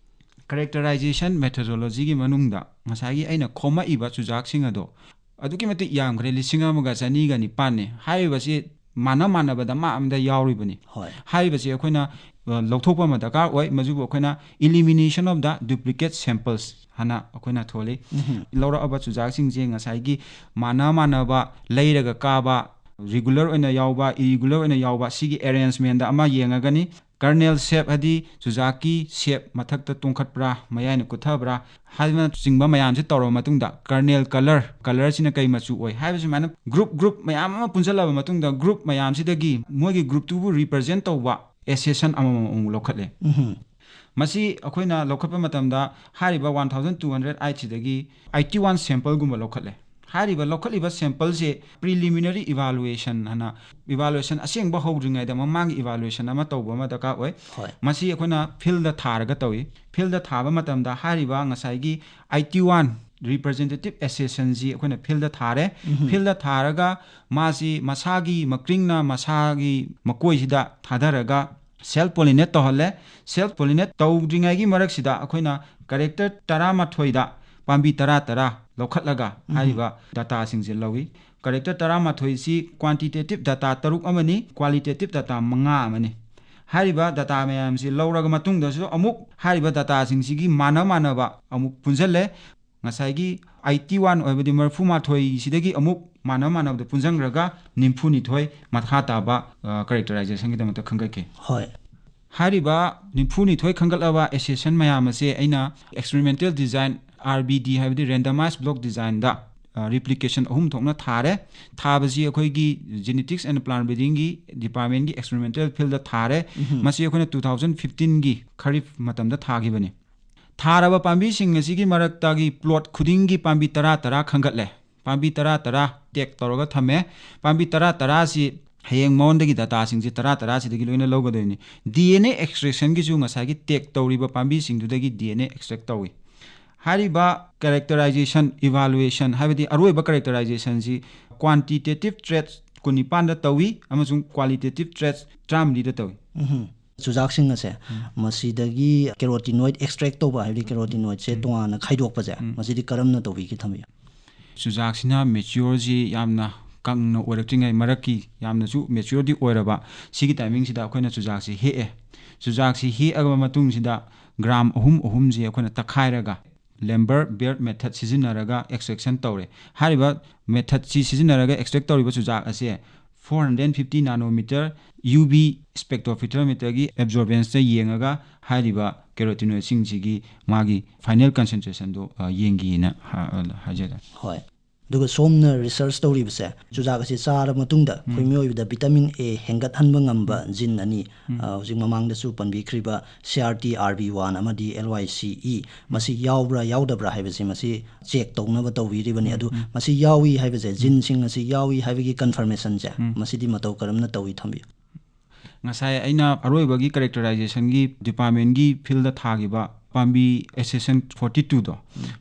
Characterization methodology ꯒꯤ ꯃꯅꯨꯡꯗ ꯉꯁꯥꯏꯒꯤ ꯑꯩꯅ ꯈꯣꯝꯃꯛꯏꯕ ꯆꯨꯖꯥꯛꯁꯤꯡ ꯑꯗꯣ ꯑꯗꯨꯛꯀꯤ ꯃꯇꯤꯛ ꯌꯥꯝꯈ꯭ꯔꯦ, ꯂꯤꯁꯤꯡ ꯑꯃꯒ ꯆꯅꯤꯒ ꯅꯤꯄꯥꯟꯅꯤ꯫ ꯍꯥꯏꯔꯤꯕꯁꯤ ꯃꯥꯟꯅ ꯃꯥꯟꯅꯕꯗ ꯃꯥ ꯑꯃꯗ ꯌꯥꯎꯔꯤꯕꯅꯤ꯫ ꯍꯣꯏ꯫ ꯍꯥꯏꯔꯤꯕꯁꯤ ꯑꯩꯈꯣꯏꯅ, ꯑ, ꯂꯧꯊꯣꯛꯄ ꯑꯃ ꯗꯔꯀꯥꯔ ꯑꯣꯏ꯫ ꯃꯗꯨꯕꯨ ꯑꯩꯈꯣꯏꯅ elimination of the duplicate samples ꯍꯥꯏꯅ ꯑꯩꯈꯣꯏꯅ ꯊꯣꯜꯂꯤ꯫ ꯂꯧꯔꯛꯑꯕ ꯆꯨꯖꯥꯛꯁꯤꯡꯁꯦ ꯉꯁꯥꯏꯒꯤ ꯃꯥꯟꯅ ꯃꯥꯟꯅꯕ ꯂꯩꯔꯒ ꯀꯥꯕ, regular ꯑꯣꯏꯅ ꯌꯥꯎꯕ, irregular ꯑꯣꯏꯅ ꯌꯥꯎꯕ, ꯁꯤꯒꯤ arrangement ꯑꯃ ꯌꯦꯡꯉꯒꯅꯤ꯫ Kernel shape ꯍꯥꯏꯗꯤ ꯆꯨꯖꯥꯛꯀꯤ shape ꯃꯊꯛꯇ ꯇꯣꯡꯈꯠꯄ꯭ꯔꯥ, ꯃꯌꯥꯏꯅ ꯀꯨꯠꯊꯕ꯭ꯔꯥ ꯍꯥꯏꯕꯅꯆꯤꯡꯕ ꯃꯌꯥꯝꯁꯦ ꯇꯧꯔꯕ ꯃꯇꯨꯡꯗ, kernel color, color ꯁꯤꯅ ꯀꯩ ꯃꯆꯨ ꯑꯣꯏ ꯍꯥꯏꯕ, ꯁꯨꯃꯥꯏꯅ group, group ꯃꯌꯥꯝ ꯑꯃ ꯄꯨꯟꯁꯤꯜꯂꯕ ꯃꯇꯨꯡꯗ, group ꯃꯌꯥꯝꯁꯤꯗꯒꯤ ꯃꯣꯏꯒꯤ group ꯇꯨꯕꯨ represent ꯇꯧꯕ association ꯑꯃꯃꯝ ꯑꯃꯨꯛ ꯂꯧꯈꯠꯂꯦ꯫ ꯃꯁꯤ ꯑꯩꯈꯣꯏꯅ ꯂꯧꯈꯠꯄ ꯃꯇꯝꯗ ꯍꯥꯏꯔꯤꯕ one thousand two hundred eight ꯁꯤꯗꯒꯤ eighty one sample ꯒꯨꯝꯕ ꯂꯧꯈꯠꯂꯦ꯫ ꯍꯥꯏꯔꯤꯕ ꯂꯧꯈꯠꯂꯤꯕ sample ꯁꯦ preliminary evaluation ꯍꯥꯏꯅ, evaluation ꯑꯁꯦꯡꯕ ꯍꯧꯗ꯭ꯔꯤꯉꯩꯗ ꯃꯃꯥꯡꯒꯤ evaluation ꯑꯃ ꯇꯧꯕ ꯑꯃ ꯗꯔꯀꯥꯔ ꯑꯣꯏ꯫ ꯍꯣꯏ꯫ ꯃꯁꯤ ꯑꯩꯈꯣꯏꯅ field ꯊꯥꯔꯒ ꯇꯧꯏ꯫ Field ꯊꯥꯕ ꯃꯇꯝꯗ ꯍꯥꯏꯔꯤꯕ ꯉꯁꯥꯏꯒꯤ eighty one representative accession ꯁꯤ ꯑꯩꯈꯣꯏꯅ field ꯊꯥꯔꯦ꯫ Field ꯊꯥꯔꯒ ꯃꯥꯁꯤ ꯃꯁꯥꯒꯤ ꯃꯀ꯭ꯔꯤꯡꯅ ꯃꯁꯥꯒꯤ ꯃꯀꯣꯏꯁꯤꯗ ꯊꯥꯗꯔꯒ self pollinate ꯇꯧꯍꯜꯂꯦ꯫ Self pollinate ꯇꯧꯗ꯭ꯔꯤꯉꯩꯒꯤ ꯃꯔꯛꯁꯤꯗ ꯑꯩꯈꯣꯏꯅ character ꯇꯔꯥꯃꯥꯊꯣꯏꯗ ꯄꯥꯝꯕꯤ ꯇꯔꯥ ꯇꯔꯥ ꯂꯧꯈꯠꯂꯒ ꯍꯥꯏꯔꯤꯕ data ꯁꯤꯡꯁꯦ ꯂꯧꯏ꯫ Character ꯇꯔꯥꯃꯥꯊꯣꯏꯁꯤ quantitative data ꯇꯔꯨꯛ ꯑꯃꯅꯤ, qualitative data ꯃꯉꯥ ꯑꯃꯅꯤ꯫ ꯍꯥꯏꯔꯤꯕ data ꯃꯌꯥꯝꯁꯤ ꯂꯧꯔꯒ ꯃꯇꯨꯡꯗꯁꯨ ꯑꯃꯨꯛ ꯍꯥꯏꯔꯤꯕ data ꯁꯤꯡꯁꯤꯒꯤ ꯃꯥꯟꯅ ꯃꯥꯟꯅꯕ ꯑꯃꯨꯛ ꯄꯨꯟꯁꯤꯜꯂꯦ꯫ ꯉꯁꯥꯏꯒꯤ eighty one ꯑꯣꯏꯕꯗꯤ ꯃꯔꯤꯐꯨ ꯃꯥꯊꯣꯏꯁꯤꯗꯒꯤ ꯑꯃꯨꯛ ꯃꯥꯟꯅ ꯃꯥꯟꯅꯕꯗ ꯄꯨꯟꯁꯤꯟꯈ꯭ꯔꯒ ꯅꯤꯐꯨ ꯅꯤꯊꯣꯏ ꯃꯈꯥ ꯇꯥꯕ, ꯑ, characterization ꯒꯤꯗꯃꯛꯇ ꯈꯟꯒꯠꯈꯤ꯫ ꯍꯣꯏ꯫ ꯍꯥꯏꯔꯤꯕ ꯅꯤꯐꯨ ꯅꯤꯊꯣꯏ ꯈꯟꯒꯠꯂꯕ accession ꯃꯌꯥꯝ ꯑꯁꯦ ꯑꯩꯅ experimental design, R B D, ꯍꯥꯏꯕꯗꯤ randomized block design ꯗ, ꯑ, replication ꯑꯍꯨꯝ ꯊꯣꯛꯅ ꯊꯥꯔꯦ꯫ ꯊꯥꯕꯁꯤ ꯑꯩꯈꯣꯏꯒꯤ Genetics and Plant Breeding ꯒꯤ department ꯀꯤ experimental field ꯗ ꯊꯥꯔꯦ꯫ ꯃꯁꯤ ꯑꯩꯈꯣꯏꯅ two thousand fifteen ꯒꯤ ꯈꯔꯤꯐ ꯃꯇꯝꯗ ꯊꯥꯈꯤꯕꯅꯤ꯫ ꯊꯥꯔꯕ ꯄꯥꯝꯕꯤꯁꯤꯡ ꯑꯁꯤꯒꯤ ꯃꯔꯛꯇꯒꯤ plot ꯈꯨꯗꯤꯡꯒꯤ ꯄꯥꯝꯕꯤ ꯇꯔꯥ ꯇꯔꯥ ꯈꯟꯒꯠꯂꯦ꯫ ꯄꯥꯝꯕꯤ ꯇꯔꯥ ꯇꯔꯥ tag ꯇꯧꯔꯒ ꯊꯝꯃꯦ꯫ ꯄꯥꯝꯕꯤ ꯇꯔꯥ ꯇꯔꯥꯁꯤ ꯍꯌꯦꯡ ꯃꯉꯣꯟꯗꯒꯤ data ꯁꯤꯡꯁꯦ ꯇꯔꯥ ꯇꯔꯥꯁꯤꯗꯒꯤ ꯂꯣꯏꯅ ꯂꯧꯒꯗꯣꯏꯅꯤ꯫ D N A extraction ꯒꯤꯁꯨ ꯉꯁꯥꯏꯒꯤ tag ꯇꯧꯔꯤꯕ ꯄꯥꯝꯕꯤꯁꯤꯡꯗꯨꯗꯒꯤ D N A extract ꯇꯧꯏ꯫ ꯍꯥꯏꯔꯤꯕ characterization, evaluation, ꯍꯥꯏꯕꯗꯤ ꯑꯔꯣꯏꯕ characterization ꯁꯤ quantitative traits ꯀꯨꯟꯅꯤꯄꯥꯟꯗ ꯇꯧꯏ ꯑꯃꯁꯨꯡ qualitative traits ꯇꯔꯥꯃꯔꯤꯗ ꯇꯧꯏ꯫ ꯎꯝ꯫ ꯆꯨꯖꯥꯛꯁꯤꯡ ꯑꯁꯦ ꯃꯁꯤꯗꯒꯤ carotenoid extract ꯇꯧꯕ, ꯍꯥꯏꯕꯗꯤ carotenoid ꯁꯦ ꯇꯣꯉꯥꯟꯅ ꯈꯥꯏꯗꯣꯛꯄꯁꯦ, ꯃꯁꯤꯗꯤ ꯀꯔꯝꯅ ꯇꯧꯕꯤꯒꯦ ꯊꯝꯕꯤꯌꯨ? ꯆꯨꯖꯥꯛꯁꯤꯅ mature ꯁꯤ ꯌꯥꯝꯅ ꯀꯪꯅ ꯑꯣꯏꯔꯛꯇ꯭ꯔꯤꯉꯩ ꯃꯔꯛꯀꯤ ꯌꯥꯝꯅꯁꯨ mature ꯗꯤ ꯑꯣꯏꯔꯕ ꯁꯤꯒꯤ timing ꯁꯤꯗ ꯑꯩꯈꯣꯏꯅ ꯆꯨꯖꯥꯛꯁꯤ ꯍꯦꯛꯑꯦ꯫ ꯆꯨꯖꯥꯛꯁꯤ ꯍꯦꯛꯑꯕ ꯃꯇꯨꯡꯁꯤꯗ gram ꯑꯍꯨꯝ ꯑꯍꯨꯝꯁꯤ ꯑꯩꯈꯣꯏꯅ ꯇꯛꯈꯥꯏꯔꯒ Lambert Baird method ꯁꯤꯖꯤꯟꯅꯔꯒ extraction ꯇꯧꯔꯦ꯫ ꯍꯥꯏꯔꯤꯕ method ꯁꯤ ꯁꯤꯖꯤꯟꯅꯔꯒ extract ꯇꯧꯔꯤꯕ ꯆꯨꯖꯥꯛ ꯑꯁꯦ four hundred fifty nanometer U V spectrophotometer ꯒꯤ absorbance ꯇ ꯌꯦꯡꯉꯒ ꯍꯥꯏꯔꯤꯕ carotenoid ꯁꯤꯡꯁꯤꯒꯤ ꯃꯥꯒꯤ final concentration ꯗꯣ, ꯑ, ꯌꯦꯡꯒꯦꯅ ꯍꯥ-, ꯍꯥꯏꯖꯔꯦ꯫ ꯍꯣꯏ꯫ ꯑꯗꯨꯒ ꯁꯣꯝꯅ ꯔꯤꯁꯔꯁ ꯇꯧꯔꯤꯕꯁꯦ, ꯆꯨꯖꯥꯛ ꯑꯁꯤ ꯆꯥꯔꯕ ꯃꯇꯨꯡꯗ ꯑꯩꯈꯣꯏ ꯃꯤꯑꯣꯏꯕꯗ ꯚꯤꯇꯥꯃꯤꯟ ꯑꯦ ꯍꯦꯟꯒꯠꯍꯟꯕ ꯉꯝꯕ ꯖꯤꯟ ꯑꯅꯤ, ꯑ, ꯍꯧꯖꯤꯛ ꯃꯃꯥꯡꯗꯁꯨ ꯄꯟꯕꯤꯈ꯭ꯔꯤꯕ C R T R B one ꯑꯃꯗꯤ L Y C E, ꯃꯁꯤ ꯌꯥꯎꯕ꯭ꯔꯥ ꯌꯥꯎꯗꯕ꯭ꯔꯥ ꯍꯥꯏꯕꯁꯤ ꯃꯁꯤ ꯆꯦꯛ ꯇꯧꯅꯕ ꯇꯧꯕꯤꯔꯤꯕꯅꯤ꯫ ꯑꯗꯨ ꯃꯁꯤ ꯌꯥꯎꯏ ꯍꯥꯏꯕꯁꯦ, ꯖꯤꯟꯁꯤꯡ ꯑꯁꯤ ꯌꯥꯎꯏ ꯍꯥꯏꯕꯒꯤ ꯀꯟꯐꯔꯃꯦꯁꯟꯁꯦ, ꯃꯁꯤꯗꯤ ꯃꯇꯧ ꯀꯔꯝꯅ ꯇꯧꯏ, ꯊꯝꯕꯤꯌꯨ꯫ ꯉꯁꯥꯏ ꯑꯩꯅ ꯑꯔꯣꯏꯕꯒꯤ ꯀꯦꯔꯦꯛꯇꯔꯥꯏꯖꯦꯁꯟꯒꯤ ꯗꯤꯄꯥꯔꯠꯃꯦꯟꯒꯤ ꯐꯤꯜꯗ ꯊꯥꯈꯤꯕ ꯄꯥꯝꯕꯤ ꯑꯦꯁꯦꯁꯟ ꯐꯣꯔꯇꯤ ꯇꯨꯗꯣ,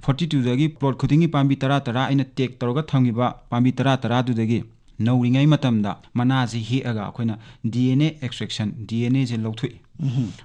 ꯐꯣꯔꯇꯤ ꯇꯨꯗꯒꯤ ꯄ꯭ꯂꯣꯠ ꯈꯨꯗꯤꯡꯒꯤ ꯄꯥꯝꯕꯤ ꯇꯔꯥ ꯇꯔꯥ ꯑꯩꯅ ꯇꯦꯛ ꯇꯧꯔꯒ ꯊꯝꯈꯤꯕ ꯄꯥꯝꯕꯤ ꯇꯔꯥ ꯇꯔꯥꯗꯨꯗꯒꯤ ꯅꯧꯔꯤꯉꯩ ꯃꯇꯝꯗ ꯃꯅꯥꯁꯤ ꯍꯦꯛꯑꯒ ꯑꯩꯈꯣꯏꯅ D N A extraction, D N A ꯁꯦ ꯂꯧꯊꯣꯛꯏ꯫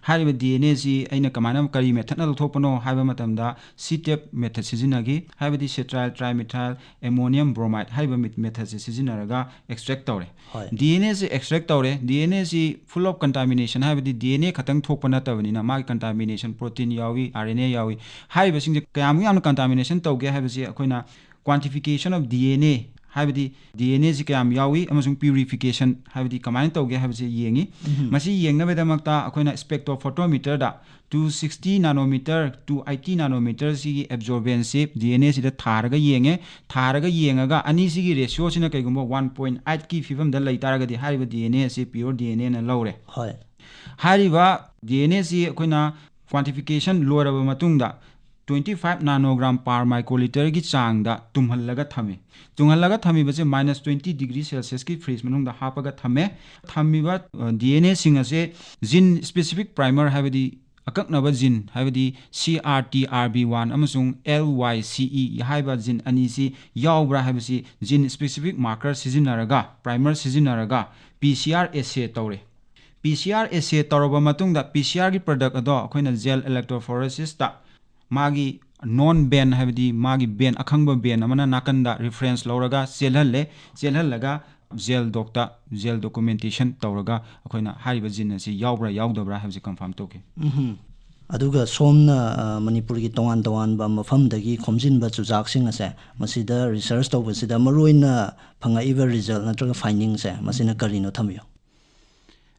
ꯍꯥꯏꯔꯤꯕ D N A ꯁꯤ ꯑꯩꯅ ꯀꯃꯥꯏꯅ, ꯀꯔꯤ ꯃꯦꯊꯠꯅ ꯂꯧꯊꯣꯛꯄꯅꯣ ꯍꯥꯏꯕ ꯃꯇꯝꯗ, C-TAP ꯃꯦꯊꯠ ꯁꯤꯖꯤꯟꯅꯈꯤ, ꯍꯥꯏꯕꯗꯤ cetyl trimethyl ammonium bromide ꯍꯥꯏꯔꯤꯕ ꯃꯦꯊꯠꯁꯦ ꯁꯤꯖꯤꯟꯅꯔꯒ ꯑꯦꯛꯁꯇ꯭ꯔꯦꯛ ꯇꯧꯔꯦ꯫ ꯍꯣꯏ꯫ D N A say extract ꯇꯧꯔꯦ꯫ D N A ꯁꯤ full of contamination, ꯍꯥꯏꯕꯗꯤ D N A ꯈꯛꯇꯪ ꯊꯣꯛꯄ ꯅꯠꯇꯕꯅꯤꯅ, ꯃꯥꯒꯤ contamination, protein ꯌꯥꯎꯏ, R N A ꯌꯥꯎꯏ꯫ ꯍꯥꯏꯔꯤꯕꯁꯤꯡꯁꯦ ꯀꯌꯥꯃꯨꯛ ꯌꯥꯝꯅ contamination ꯇꯧꯒꯦ ꯍꯥꯏꯕꯁꯤ ꯑꯩꯈꯣꯏꯅ quantification of D N A, ꯍꯥꯏꯕꯗꯤ D N A ꯁꯤ ꯀꯌꯥꯝ ꯌꯥꯎꯏ ꯑꯃꯁꯨꯡ purification, ꯍꯥꯏꯕꯗꯤ ꯀꯃꯥꯏꯅ ꯇꯧꯒꯦ ꯍꯥꯏꯕꯁꯤ ꯌꯦꯡꯉꯤ꯫ ꯃꯁꯤ ꯌꯦꯡꯅꯕꯒꯤꯗꯃꯛꯇ ꯑꯩꯈꯣꯏꯅ spectrophotometer ꯗ two sixty nanometer, two eighty nanometer ꯁꯤꯒꯤ absorbance ꯁꯤ D N A ꯁꯤꯗ ꯊꯥꯔꯒ ꯌꯦꯡꯉꯦ꯫ ꯊꯥꯔꯒ ꯌꯦꯡꯉꯒ ꯑꯅꯤꯁꯤꯒꯤ ratio ꯁꯤꯅ ꯀꯩꯒꯨꯝꯕ one point eight ꯀꯤ ꯐꯤꯕꯝꯗ ꯂꯩ ꯇꯥꯔꯒꯗꯤ, ꯍꯥꯏꯔꯤꯕ D N A ꯑꯁꯤ pure D N A ꯅ ꯂꯧꯔꯦ꯫ ꯍꯣꯏ꯫ ꯍꯥꯏꯔꯤꯕ D N A ꯁꯤ ꯑꯩꯈꯣꯏꯅ quantification ꯂꯣꯏꯔꯕ ꯃꯇꯨꯡꯗ twenty five nanogram per microliter ꯒꯤ ꯆꯥꯡꯗ ꯇꯨꯝꯍꯜꯂꯒ ꯊꯝꯃꯤ꯫ ꯇꯨꯝꯍꯜꯂꯒ ꯊꯝꯃꯤꯕꯁꯦ minus twenty degree Celsius ꯀꯤ fridge ꯃꯅꯨꯡꯗ ꯍꯥꯞꯄꯒ ꯊꯝꯃꯦ꯫ ꯊꯝꯃꯤꯕ, ꯑ, D N A ꯁꯤꯡ ꯑꯁꯦ gene specific primer, ꯍꯥꯏꯕꯗꯤ ꯑꯀꯛꯅꯕ gene, ꯍꯥꯏꯕꯗꯤ C R T R B one ꯑꯃꯁꯨꯡ L Y C E ꯍꯥꯏꯕ gene ꯑꯅꯤꯁꯤ ꯌꯥꯎꯕ꯭ꯔꯥ ꯍꯥꯏꯕꯁꯤ gene specific marker ꯁꯤꯖꯤꯟꯅꯔꯒ, primer ꯁꯤꯖꯤꯟꯅꯔꯒ P C R assay ꯇꯧꯔꯦ꯫ P C R assay ꯇꯧꯔꯕ ꯃꯇꯨꯡꯗ, P C R ꯒꯤ product ꯑꯗꯣ ꯑꯩꯈꯣꯏꯅ gel electrophoresis ꯇ ꯃꯥꯒꯤ known band, ꯍꯥꯏꯕꯗꯤ ꯃꯥꯒꯤ band, ꯑꯈꯪꯕ band ꯑꯃꯅ ꯅꯥꯀꯟꯗ reference ꯂꯧꯔꯒ ꯆꯦꯜꯍꯜꯂꯦ꯫ ꯆꯦꯜꯍꯜꯂꯒ gel doc ꯇ gel documentation ꯇꯧꯔꯒ ꯑꯩꯈꯣꯏꯅ ꯍꯥꯏꯔꯤꯕ gene ꯑꯁꯤ ꯌꯥꯎꯕ꯭ꯔꯥ ꯌꯥꯎꯗꯕ꯭ꯔꯥ ꯍꯥꯏꯕꯁꯤ confirm ꯇꯧꯈꯤ꯫ ꯎꯝꯍꯨꯝ꯫ ꯑꯗꯨꯒ ꯁꯣꯝꯅ, ꯑ, ꯃꯅꯤꯄꯨꯔꯒꯤ ꯇꯣꯉꯥꯟ ꯇꯣꯉꯥꯟꯕ ꯃꯐꯝꯗꯒꯤ ꯈꯣꯝꯖꯤꯟꯕ ꯆꯨꯖꯥꯛꯁꯤꯡ ꯑꯁꯦ, ꯃꯁꯤꯗ research ꯇꯧꯕꯁꯤꯗ ꯃꯔꯨꯑꯣꯏꯅ ꯐꯪꯉꯛꯏꯕ result ꯅꯠꯇ꯭ꯔꯒ finding ꯁꯦ, ꯃꯁꯤꯅ ꯀꯔꯤꯅꯣ, ꯊꯝꯕꯤꯌꯨ꯫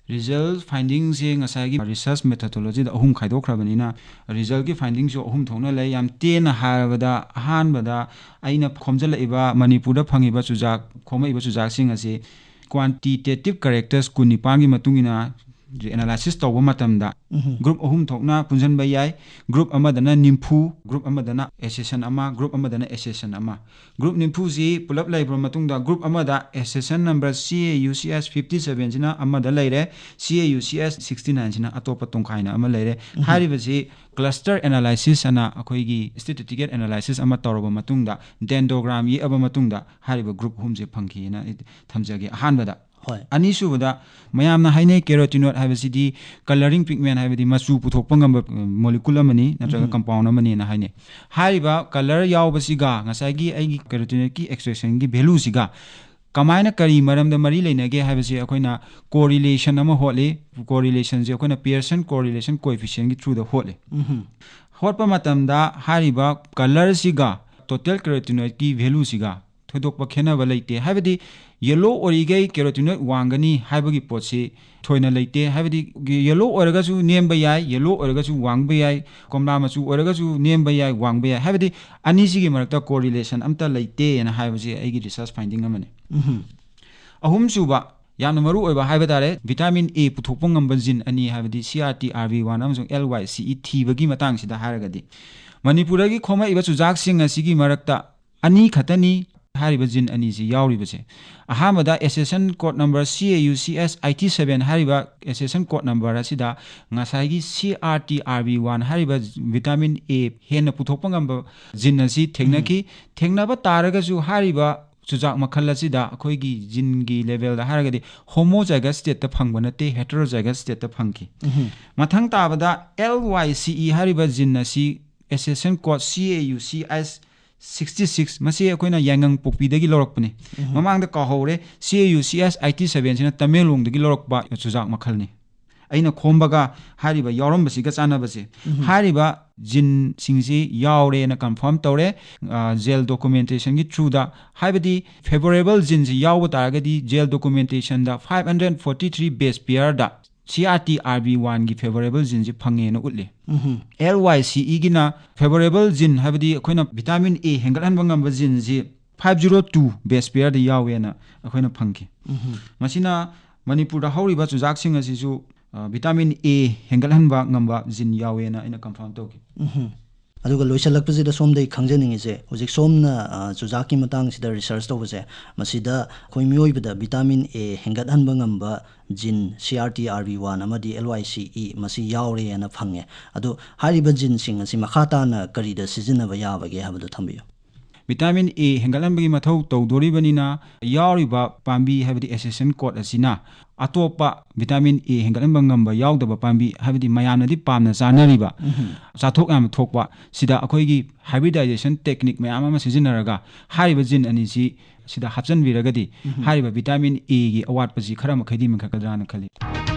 Result findingꯁꯦ ꯉꯁꯥꯏꯒꯤ research methodologyꯗ ꯑꯍꯨꯝ ꯈꯥꯏꯗꯣꯛꯈ꯭ꯔꯕꯅꯤꯅ resultꯀꯤ findingꯁꯨ ꯑꯍꯨꯝ ꯊꯣꯛꯅ ꯂꯩ꯫ ꯌꯥꯝ ꯇꯦꯟꯅ ꯍꯥꯏꯔꯕꯗ, ꯑꯍꯥꯟꯕꯗ ꯑꯩꯅ ꯈꯣꯝꯖꯤꯜꯂꯛꯏꯕ ꯃꯅꯤꯄꯨꯔꯗ ꯐꯪꯉꯤꯕ ꯆꯨꯖꯥꯛ, ꯈꯣꯝꯃꯛꯏꯕ ꯆꯨꯖꯥꯛꯁꯤꯡ ꯑꯁꯤ quantitative characters ꯀꯨꯟꯅꯤꯄꯥꯟꯒꯤ ꯃꯇꯨꯡ ꯏꯟꯅ analysis ꯇꯧꯕ ꯃꯇꯝꯗ group ꯑꯍꯨꯝ ꯊꯣꯛꯅ ꯄꯨꯟꯁꯤꯟꯕ ꯌꯥꯏ꯫ Group ꯑꯃꯗꯅ ꯅꯤꯝꯐꯨ, group ꯑꯃꯗꯅ accession ꯑꯃ, group ꯑꯃꯗꯅ accession ꯑꯃ꯫ Group ꯅꯤꯝꯐꯨꯁꯤ ꯄꯨꯂꯞ ꯂꯩꯕ ꯃꯇꯨꯡꯗ group ꯑꯃꯗ accession number C A U C S fifty sevenꯁꯤꯅ ꯑꯃꯗ ꯂꯩꯔꯦ, C A U C S sixty nineꯁꯤꯅ ꯑꯇꯣꯞꯄ ꯇꯣꯡꯈꯥꯏꯅ ꯑꯃ ꯂꯩꯔꯦ꯫ ꯍꯥꯏꯔꯤꯕꯁꯤ cluster analysis ꯑꯅ ꯑꯩꯈꯣꯏꯒꯤ statistical analysis ꯑꯃ ꯇꯧꯔꯕ ꯃꯇꯨꯡꯗ, dendrogram ꯌꯦꯛꯑꯕ ꯃꯇꯨꯡꯗ ꯍꯥꯏꯔꯤꯕ group ꯑꯍꯨꯝꯁꯦ ꯐꯪꯈꯤꯅ ꯑꯩ ꯊꯝꯖꯒꯦ꯫ ꯑꯍꯥꯟꯕꯗ, ꯍꯣꯏ꯫ ꯑꯅꯤꯁꯨꯕꯗ, ꯃꯌꯥꯝꯅ ꯍꯥꯏꯅꯩ carotenoid ꯍꯥꯏꯕꯁꯤꯗꯤ colouring pigment ꯍꯥꯏꯕꯗꯤ ꯃꯆꯨ ꯄꯨꯊꯣꯛꯄ ꯉꯝꯕ molecule ꯑꯃꯅꯤ ꯅꯠꯇ꯭ꯔꯒ compound ꯑꯃꯅꯤꯅ ꯍꯥꯏꯅꯩ꯫ ꯍꯥꯏꯔꯤꯕ colour ꯌꯥꯎꯕꯁꯤꯒ ꯉꯁꯥꯏꯒꯤ ꯑꯩꯒꯤ carotenoidꯀꯤ extractionꯒꯤ valueꯁꯤꯒ ꯀꯃꯥꯏꯅ, ꯀꯔꯤ ꯃꯔꯝꯗ ꯃꯔꯤ ꯂꯩꯅꯒꯦ ꯍꯥꯏꯕꯁꯤ ꯑꯩꯈꯣꯏꯅ correlation ꯑꯃ ꯍꯣꯠꯂꯤ꯫ Correlationꯁꯦ ꯑꯩꯈꯣꯏꯅ Pearson correlation coefficientꯀꯤ throughꯗ ꯍꯣꯠꯂꯤ꯫ ꯍꯣꯠꯄ ꯃꯇꯝꯗ ꯍꯥꯏꯔꯤꯕ colourꯁꯤꯒ total carotenoidꯀꯤ valueꯁꯤꯒ ꯊꯣꯏꯗꯣꯛꯄ ꯈꯦꯠꯅꯕ ꯂꯩꯇꯦ꯫ ꯍꯥꯏꯕꯗꯤ yellow ꯑꯣꯏꯔꯤꯈꯩ carotenoid ꯋꯥꯡꯒꯅꯤ ꯍꯥꯏꯕꯒꯤ ꯄꯣꯠꯁꯤ ꯊꯣꯏꯅ ꯂꯩꯇꯦ꯫ ꯍꯥꯏꯕꯗꯤ yellow ꯑꯣꯏꯔꯒꯁꯨ ꯅꯦꯝꯕ ꯌꯥꯏ, yellow ꯑꯣꯏꯔꯒꯁꯨ ꯋꯥꯡꯕ ꯌꯥꯏ, ꯀꯣꯝꯂꯥ ꯃꯆꯨ ꯑꯣꯏꯔꯒꯁꯨ ꯅꯦꯝꯕ ꯌꯥꯏ, ꯋꯥꯡꯕ ꯌꯥꯏ꯫ ꯍꯥꯏꯕꯗꯤ ꯑꯅꯤꯁꯤꯒꯤ ꯃꯔꯛꯇ correlation ꯑꯝꯇ ꯂꯩꯇꯦꯅ ꯍꯥꯏꯕꯁꯤ ꯑꯩꯒꯤ research finding ꯑꯃꯅꯤ꯫ ꯑꯍꯨꯝꯁꯨꯕ, ꯌꯥꯝꯅ ꯃꯔꯨ ꯑꯣꯏꯕ ꯍꯥꯏꯕ ꯇꯥꯔꯦ, vitamin A ꯄꯨꯊꯣꯛꯄ ꯉꯝꯕ gene ꯑꯅꯤ, ꯍꯥꯏꯕꯗꯤ C R T R B one ꯑꯃꯁꯨꯡ L Y C E ꯊꯤꯕꯒꯤ ꯃꯇꯥꯡꯁꯤꯗ ꯍꯥꯏꯔꯒꯗꯤ, ꯃꯅꯤꯄꯨꯔꯗꯒꯤ ꯈꯣꯝꯃꯛꯏꯕ ꯆꯨꯖꯥꯛꯁꯤꯡ ꯑꯁꯤꯒꯤ ꯃꯔꯛꯇ ꯑꯅꯤ ꯈꯛꯇꯅꯤ ꯍꯥꯏꯔꯤꯕ gene ꯑꯅꯤꯁꯤ ꯌꯥꯎꯔꯤꯕꯁꯦ꯫ ꯑꯍꯥꯟꯕꯗ accession code number C A U C S eighty seven ꯍꯥꯏꯔꯤꯕ accession code number ꯑꯁꯤꯗ ꯉꯁꯥꯏꯒꯤ C R T R B one ꯍꯥꯏꯔꯤꯕ vitamin A ꯍꯦꯟꯅ ꯄꯨꯊꯣꯛꯄ ꯉꯝꯕ gene ꯑꯁꯤ ꯊꯦꯡꯅꯈꯤ꯫ ꯊꯦꯡꯅꯕ ꯇꯥꯔꯒꯁꯨ ꯍꯥꯏꯔꯤꯕ ꯆꯨꯖꯥꯛ ꯃꯈꯜ ꯑꯁꯤꯗ ꯑꯩꯈꯣꯏꯒꯤ geneꯒꯤ levelꯗ ꯍꯥꯏꯔꯒꯗꯤ homozygous stateꯇ ꯐꯪꯕ ꯅꯠꯇꯦ, heterozygous stateꯇ ꯐꯪꯈꯤ꯫ ꯃꯊꯪ ꯇꯥꯕꯗ L Y C E ꯍꯥꯏꯔꯤꯕ gene ꯑꯁꯤ accession code C A U C S sixty six, ꯃꯁꯤ ꯑꯩꯈꯣꯏꯅ ꯌꯥꯏꯉꯪꯄꯣꯛꯄꯤꯗꯒꯤ ꯂꯧꯔꯛꯄꯅꯤ꯫ ꯃꯃꯥꯡꯗ ꯀꯥꯎꯍꯧꯔꯦ, C A U C S eighty sevenꯁꯤꯅ ꯇꯃꯦꯡꯂꯣꯡꯗꯒꯤ ꯂꯧꯔꯛꯄ ꯆꯨꯖꯥꯛ ꯃꯈꯜꯅꯤ꯫ ꯑꯩꯅ ꯈꯣꯝꯕꯒ ꯍꯥꯏꯔꯤꯕ ꯌꯥꯎꯔꯝꯕꯁꯤꯒ ꯆꯥꯟꯅꯕꯁꯦ, ꯍꯥꯏꯔꯤꯕ ꯖꯤꯟꯁꯤꯡꯁꯤ ꯌꯥꯎꯔꯦꯅ ꯀꯟꯐꯥꯔꯝ ꯇꯧꯔꯦ, ꯖꯦꯜ ꯗꯣꯀꯨꯃꯦꯟꯇꯦꯁꯟꯒꯤ ꯊ꯭ꯔꯨꯗ꯫ ꯍꯥꯏꯕꯗꯤ ꯐꯦꯕꯣꯔꯦꯕꯜ ꯖꯤꯟꯁꯤ ꯌꯥꯎꯕ ꯇꯥꯔꯒꯗꯤ ꯖꯦꯜ ꯗꯣꯀꯨꯃꯦꯟꯇꯦꯁꯟꯗ five hundred forty three base pairꯗ C R T R B oneꯒꯤ ꯐꯦꯕꯣꯔꯦꯕꯜ ꯖꯤꯟꯁꯤ ꯐꯪꯉꯦꯅ ꯎꯠꯂꯤ꯫ L Y C Eꯒꯤꯅ ꯐꯦꯕꯣꯔꯦꯕꯜ ꯖꯤꯟ, ꯍꯥꯏꯕꯗꯤ ꯑꯩꯈꯣꯏꯅ ꯚꯤꯇꯥꯃꯤꯟ A ꯍꯦꯟꯒꯠꯍꯟꯕ ꯉꯝꯕ ꯖꯤꯟꯁꯤ five zero two base pairꯗ ꯌꯥꯎꯋꯦꯅ ꯑꯩꯈꯣꯏꯅ ꯐꯪꯈꯤ꯫ ꯃꯁꯤꯅ ꯃꯅꯤꯄꯨꯔꯗ ꯍꯧꯔꯤꯕ ꯆꯨꯖꯥꯛꯁꯤꯡ ꯑꯁꯤꯁꯨ, ꯑ, ꯚꯤꯇꯥꯃꯤꯟ A ꯍꯦꯟꯒꯠꯍꯟꯕ ꯉꯝꯕ ꯖꯤꯟ ꯌꯥꯎꯋꯦꯅ ꯑꯩꯅ ꯀꯟꯐꯥꯔꯝ ꯇꯧꯈꯤ꯫ ꯑꯗꯨꯒ ꯂꯣꯏꯁꯤꯜꯂꯛꯄꯁꯤꯗ ꯁꯣꯝꯗꯒꯤ ꯈꯪꯖꯅꯤꯡꯉꯤꯁꯦ, ꯍꯧꯖꯤꯛ ꯁꯣꯝꯅ, ꯑ, ꯆꯨꯖꯥꯛꯀꯤ ꯃꯇꯥꯡꯁꯤꯗ ꯔꯤꯁꯔꯁ ꯇꯧꯕꯁꯦ, ꯃꯁꯤꯗ ꯑꯩꯈꯣꯏ ꯃꯤꯑꯣꯏꯕꯗ ꯚꯤꯇꯥꯃꯤꯟ A ꯍꯦꯟꯒꯠꯍꯟꯕ ꯉꯝꯕ ꯖꯤꯟ C R T R B one ꯑꯃꯗꯤ L Y C E ꯃꯁꯤ ꯌꯥꯎꯔꯦꯅ ꯐꯪꯉꯦ꯫ ꯑꯗꯣ ꯍꯥꯏꯔꯤꯕ ꯖꯤꯟꯁꯤꯡ ꯑꯁꯤ ꯃꯈꯥ ꯇꯥꯅ ꯀꯔꯤꯗ ꯁꯤꯖꯤꯟꯅꯕ ꯌꯥꯕꯒꯦ ꯍꯥꯏꯕꯗꯨ ꯊꯝꯕꯤꯌꯨ꯫ ꯚꯤꯇꯥꯃꯤꯟ A ꯍꯦꯟꯒꯠꯍꯟꯕꯒꯤ ꯃꯊꯧ ꯇꯧꯗꯣꯔꯤꯕꯅꯤꯅ, ꯌꯥꯎꯔꯤꯕ ꯄꯥꯝꯕꯤ, ꯍꯥꯏꯕꯗꯤ ꯑꯦꯁꯦꯁꯟ ꯀꯣꯠ ꯑꯁꯤꯅ ꯑꯇꯣꯞꯄ ꯚꯤꯇꯥꯃꯤꯟ A ꯍꯦꯟꯒꯠꯍꯟꯕ ꯉꯝꯕ ꯌꯥꯎꯗꯕ ꯄꯥꯝꯕꯤ, ꯍꯥꯏꯕꯗꯤ ꯃꯌꯥꯝꯅꯗꯤ ꯄꯥꯝꯅ ꯆꯥꯅꯔꯤꯕ, ꯆꯥꯊꯣꯛ ꯌꯥꯝꯅ ꯊꯣꯛꯄ, ꯁꯤꯗ ꯑꯩꯈꯣꯏꯒꯤ ꯍꯥꯏꯕ꯭ꯔꯤꯗꯥꯏꯖꯦꯁꯟ ꯇꯦꯛꯅꯤꯛ ꯃꯌꯥꯝ ꯑꯃ ꯁꯤꯖꯤꯟꯅꯔꯒ ꯍꯥꯏꯔꯤꯕ ꯖꯤꯟ ꯑꯅꯤꯁꯤ ꯁꯤꯗ ꯍꯥꯞꯆꯤꯟꯕꯤꯔꯒꯗꯤ, ꯍꯥꯏꯔꯤꯕ ꯚꯤꯇꯥꯃꯤꯟ Aꯒꯤ ꯑꯋꯥꯠꯄꯁꯤ ꯈꯔ ꯃꯈꯩꯗꯤ ꯃꯦꯟꯈꯠꯀꯗ꯭ꯔꯥꯅ ꯈꯜꯂꯤ꯫